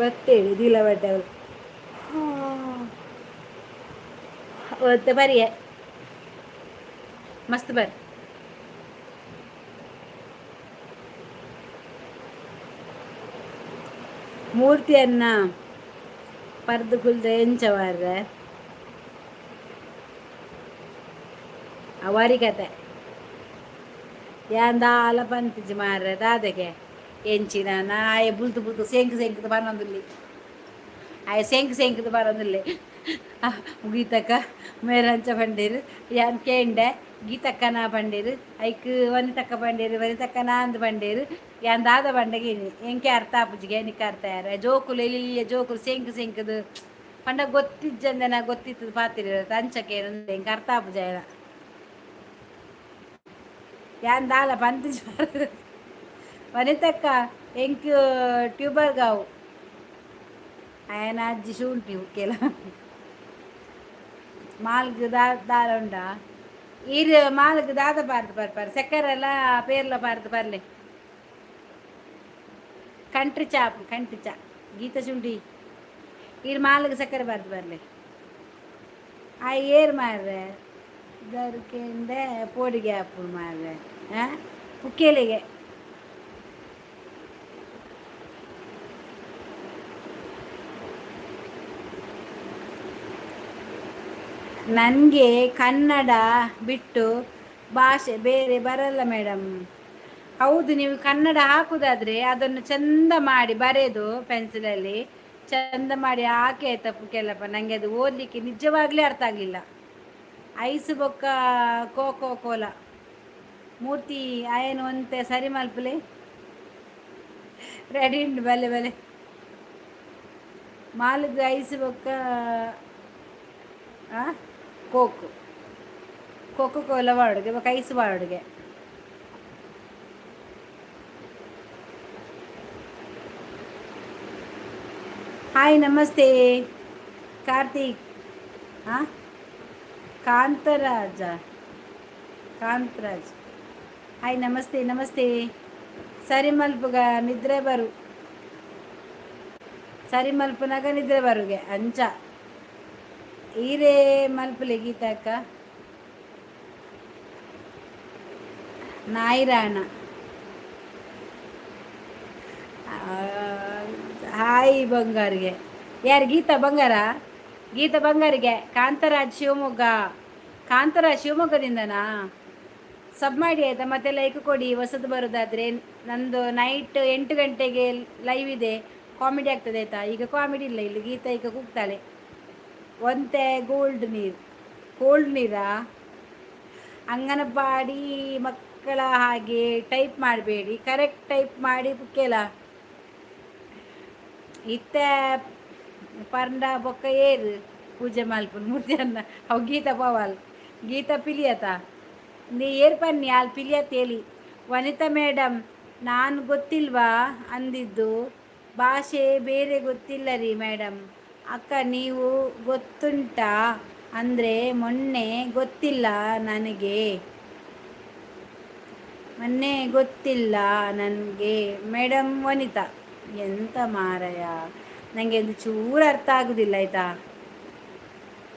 ಬರ್ತೇನೆ ದಿಲ ಬಟ್ಟೆ ಒತ್ತೆ ಬರಿಯೆ. ಮಸ್ತ್ ಬರ್. ಮೂರ್ತಿಯನ್ನ ಪರ್ದು ಕುಲ್ದ ಎಂಚ ಮಾರ್ರೆ ಅವಾರಿ ಕತೆ. ಯಾನ್ ದಾಲ ಪಂತಿಜಿ ಮಾರ್ರೆ ದಾದೆಗೆ ಎಂಚಿನ ನಾಯ ಬುಲ್ತು ಬುಲ್ತು ಸೆಂಕ್ ಸೆಂಕ್ದು ಬನ್ನೊಂದುಲ್ಲಿ. ಆಯೆ ಸೆಂಕ್ ಸೆಂಕ್ದು ಬರೋದಿಲ್ಲ. ಗೀತಕ್ಕ ಮೇರಂಚ ಪಂಡೀರು? ಯಾನ್ ಕೇಂಡೆ, ಗೀತಕ್ಕನ ಪಂಡೀರು, ಐಕ್ ವನಿತಕ್ಕ ಪಂಡೀರು, ವನಿತಕ್ಕನ ಅಂದ್ ಪಂಡೀರು. ಯಾನ್ ದಾದ ಪಂಡಗೇನಿ? ಎಂಕೆ ಅರ್ಥ ಆಪುಜಿಗೆ, ನಿಕ್ ಅರ್ಥ ಯಾರ? ಜೋಕುಲು ಎಲ್ಲಿ ಜೋಕುಲು ಸೆಂಕ್ ಸೆಂಕ್ದು ಪಂಡ ಗೊತ್ತಿಜ್ಜಂದೆನ ಗೊತ್ತಿತ್ತದ ಪಾತಿರ ಅಂಚಕ್ಕೆ ಎಂಕ್ ಅರ್ಥ ಆಪುಜ. ಯಾನ್ ದಾಲ ಪಂತಿಜಿ ವನಿತಕ್ಕ. ಎಂಕ್ ಟ್ಯೂಬರ್ ಗಾವು ಆಯನ ಅಜ್ಜಿ ಶುಂಠಿ ಉಕ್ಕೆಲ ಮಾಲ್ಗ್ ದಾ ದಾಲ ಉಂಡಾ? ಈರ್ ಮಾಲ್ಗ್ ದಾದ ಪಾರ್ದು ಪರ್ಪಾರ್? ಸಕ್ಕರೆಲ್ಲ ಪೇರ್ಲ ಪಾರ್ದು ಪರ್ಲೆ. ಕಂಟ್ರಿ ಚಾ, ಕಂಟ್ರಿ ಚಾ. ಗೀತ ಶುಂಠಿ, ಈರ್ ಮಾಲ್ಗ್ ಸಕ್ಕರೆ ಬಾರ್ದು ಬರ್ಲೆ. ಆ ಏರ್ ಮಾರ್ರೆ ದರ್ಕೆಂದೆ ಪೋಡಿಗೆ ಆಪುಂಡು ಮಾರ್ರೆ. ಹಾಂ, ಪುಕ್ಕೇಲಿಗೆ. ನನಗೆ ಕನ್ನಡ ಬಿಟ್ಟು ಭಾಷೆ ಬೇರೆ ಬರಲ್ಲ ಮೇಡಮ್. ಹೌದು, ನೀವು ಕನ್ನಡ ಹಾಕುದಾದರೆ ಅದನ್ನು ಚಂದ ಮಾಡಿ ಬರೆದು, ಪೆನ್ಸಿಲಲ್ಲಿ ಚಂದ ಮಾಡಿ ಹಾಕಿ ಆಯ್ತಾ ಪುಕ್ಕೆಲ್ಲಪ್ಪ? ನನಗೆ ಅದು ಓದಲಿಕ್ಕೆ ನಿಜವಾಗ್ಲೇ ಅರ್ಥ ಆಗಲಿಲ್ಲ. ಐಸ್ ಬೊಕ್ಕ ಕೋಕೋ ಕೋಲಾ. ಮೂರ್ತಿ ಆಯನು ಒಂತೆ ಸರಿ ಮಲ್ಪಲೆ. ರೆಡಿ ಉಂಟು. ಬಲೆ ಬಲೆ. ಮಾಲದ ಐಸ್ ಬೊಕ್ಕ ಕೋಕ್, ಕೋಕೋ ಕೋಲಾ ವಾಡುಗೆ ಬೊಕ್ಕ ಐಸ್ ವಾಡುಗೆ. ಹಾಯ್, ನಮಸ್ತೆ ಕಾರ್ತಿಕ್. ಹಾಂ, ಕಾಂತರಾಜ, ಕಾಂತರಾಜ್, ಹಾಯ್, ನಮಸ್ತೆ, ನಮಸ್ತೆ. ಸರಿ ಮಲ್ಪುಗ ನಿದ್ರೆ ಬರು. ಸರಿ ಮಲ್ಪುನಾಗ ನಿದ್ರೆ ಬರುಗೆ ಅಂಚ. ಈರೇ ಮಲ್ಪಲೆ ಗೀತಕ್ಕ. ನಾಯಿರಾಣ, ಹಾಯ್ ಬಂಗಾರಿಗೆ. ಯಾರು? ಗೀತಾ ಬಂಗಾರ, ಗೀತಾ ಬಂಗಾರಿಗೆ. ಕಾಂತರಾಜ್ ಶಿವಮೊಗ್ಗ. ಕಾಂತರಾಜ್ ಶಿವಮೊಗ್ಗದಿಂದನಾ? ಸಬ್ ಮಾಡಿ ಆಯಿತಾ? ಮತ್ತೆ ಲೈಕ್ ಕೊಡಿ. ಹೊಸದು ಬರೋದಾದರೆ ನಂದು ನೈಟ್ 8 ಗಂಟೆಗೆ ಲೈವ್ ಇದೆ. ಕಾಮಿಡಿ ಆಗ್ತದೆ ಆಯಿತಾ? ಈಗ ಕಾಮಿಡಿ ಇಲ್ಲ ಇಲ್ಲಿ. ಗೀತಾ ಈಗ ಕೂಗ್ತಾಳೆ. ಒಂತೆ ಗೋಲ್ಡ್ ನೀರು, ಕೋಲ್ಡ್ ನೀರಾ? ಅಂಗನವಾಡಿ ಮಕ್ಕಳ ಹಾಗೆ ಟೈಪ್ ಮಾಡಬೇಡಿ, ಕರೆಕ್ಟ್ ಟೈಪ್ ಮಾಡಿ ಪುಕ್ಕೇಲ. ಇತ್ತೆ ಪರ್ಂಡ ಬೊಕ್ಕ ಏರು ಪೂಜೆ ಮಲ್ಪುನು ಮೂರ್ತಿ ಅನ್ನ? ಅವು ಗೀತಾ ಪವಾಲ್, ಗೀತಾ ಪಿಲಿಯತ. ನೀ ಏರ್ ಪನ್ನಿ ಅಲ್ಲಿ ಪಿಲಿಯತ್ ಹೇಳಿ. ವನಿತಾ ಮೇಡಮ್, ನಾನು ಗೊತ್ತಿಲ್ವಾ ಅಂದಿದ್ದು? ಭಾಷೆ ಬೇರೆ ಗೊತ್ತಿಲ್ಲ ರೀ ಮೇಡಮ್. ಅಕ್ಕ, ನೀವು ಗೊತ್ತುಂಟಾ ಅಂದರೆ ಮೊನ್ನೆ ಗೊತ್ತಿಲ್ಲ ನನಗೆ, ಮೊನ್ನೆ ಗೊತ್ತಿಲ್ಲ ನನಗೆ ಮೇಡಮ್. ವನಿತಾ, ಎಂತ ಮಾರಾಯ, ನನಗೆ ಒಂದು ಚೂರು ಅರ್ಥ ಆಗೋದಿಲ್ಲ ಆಯಿತಾ?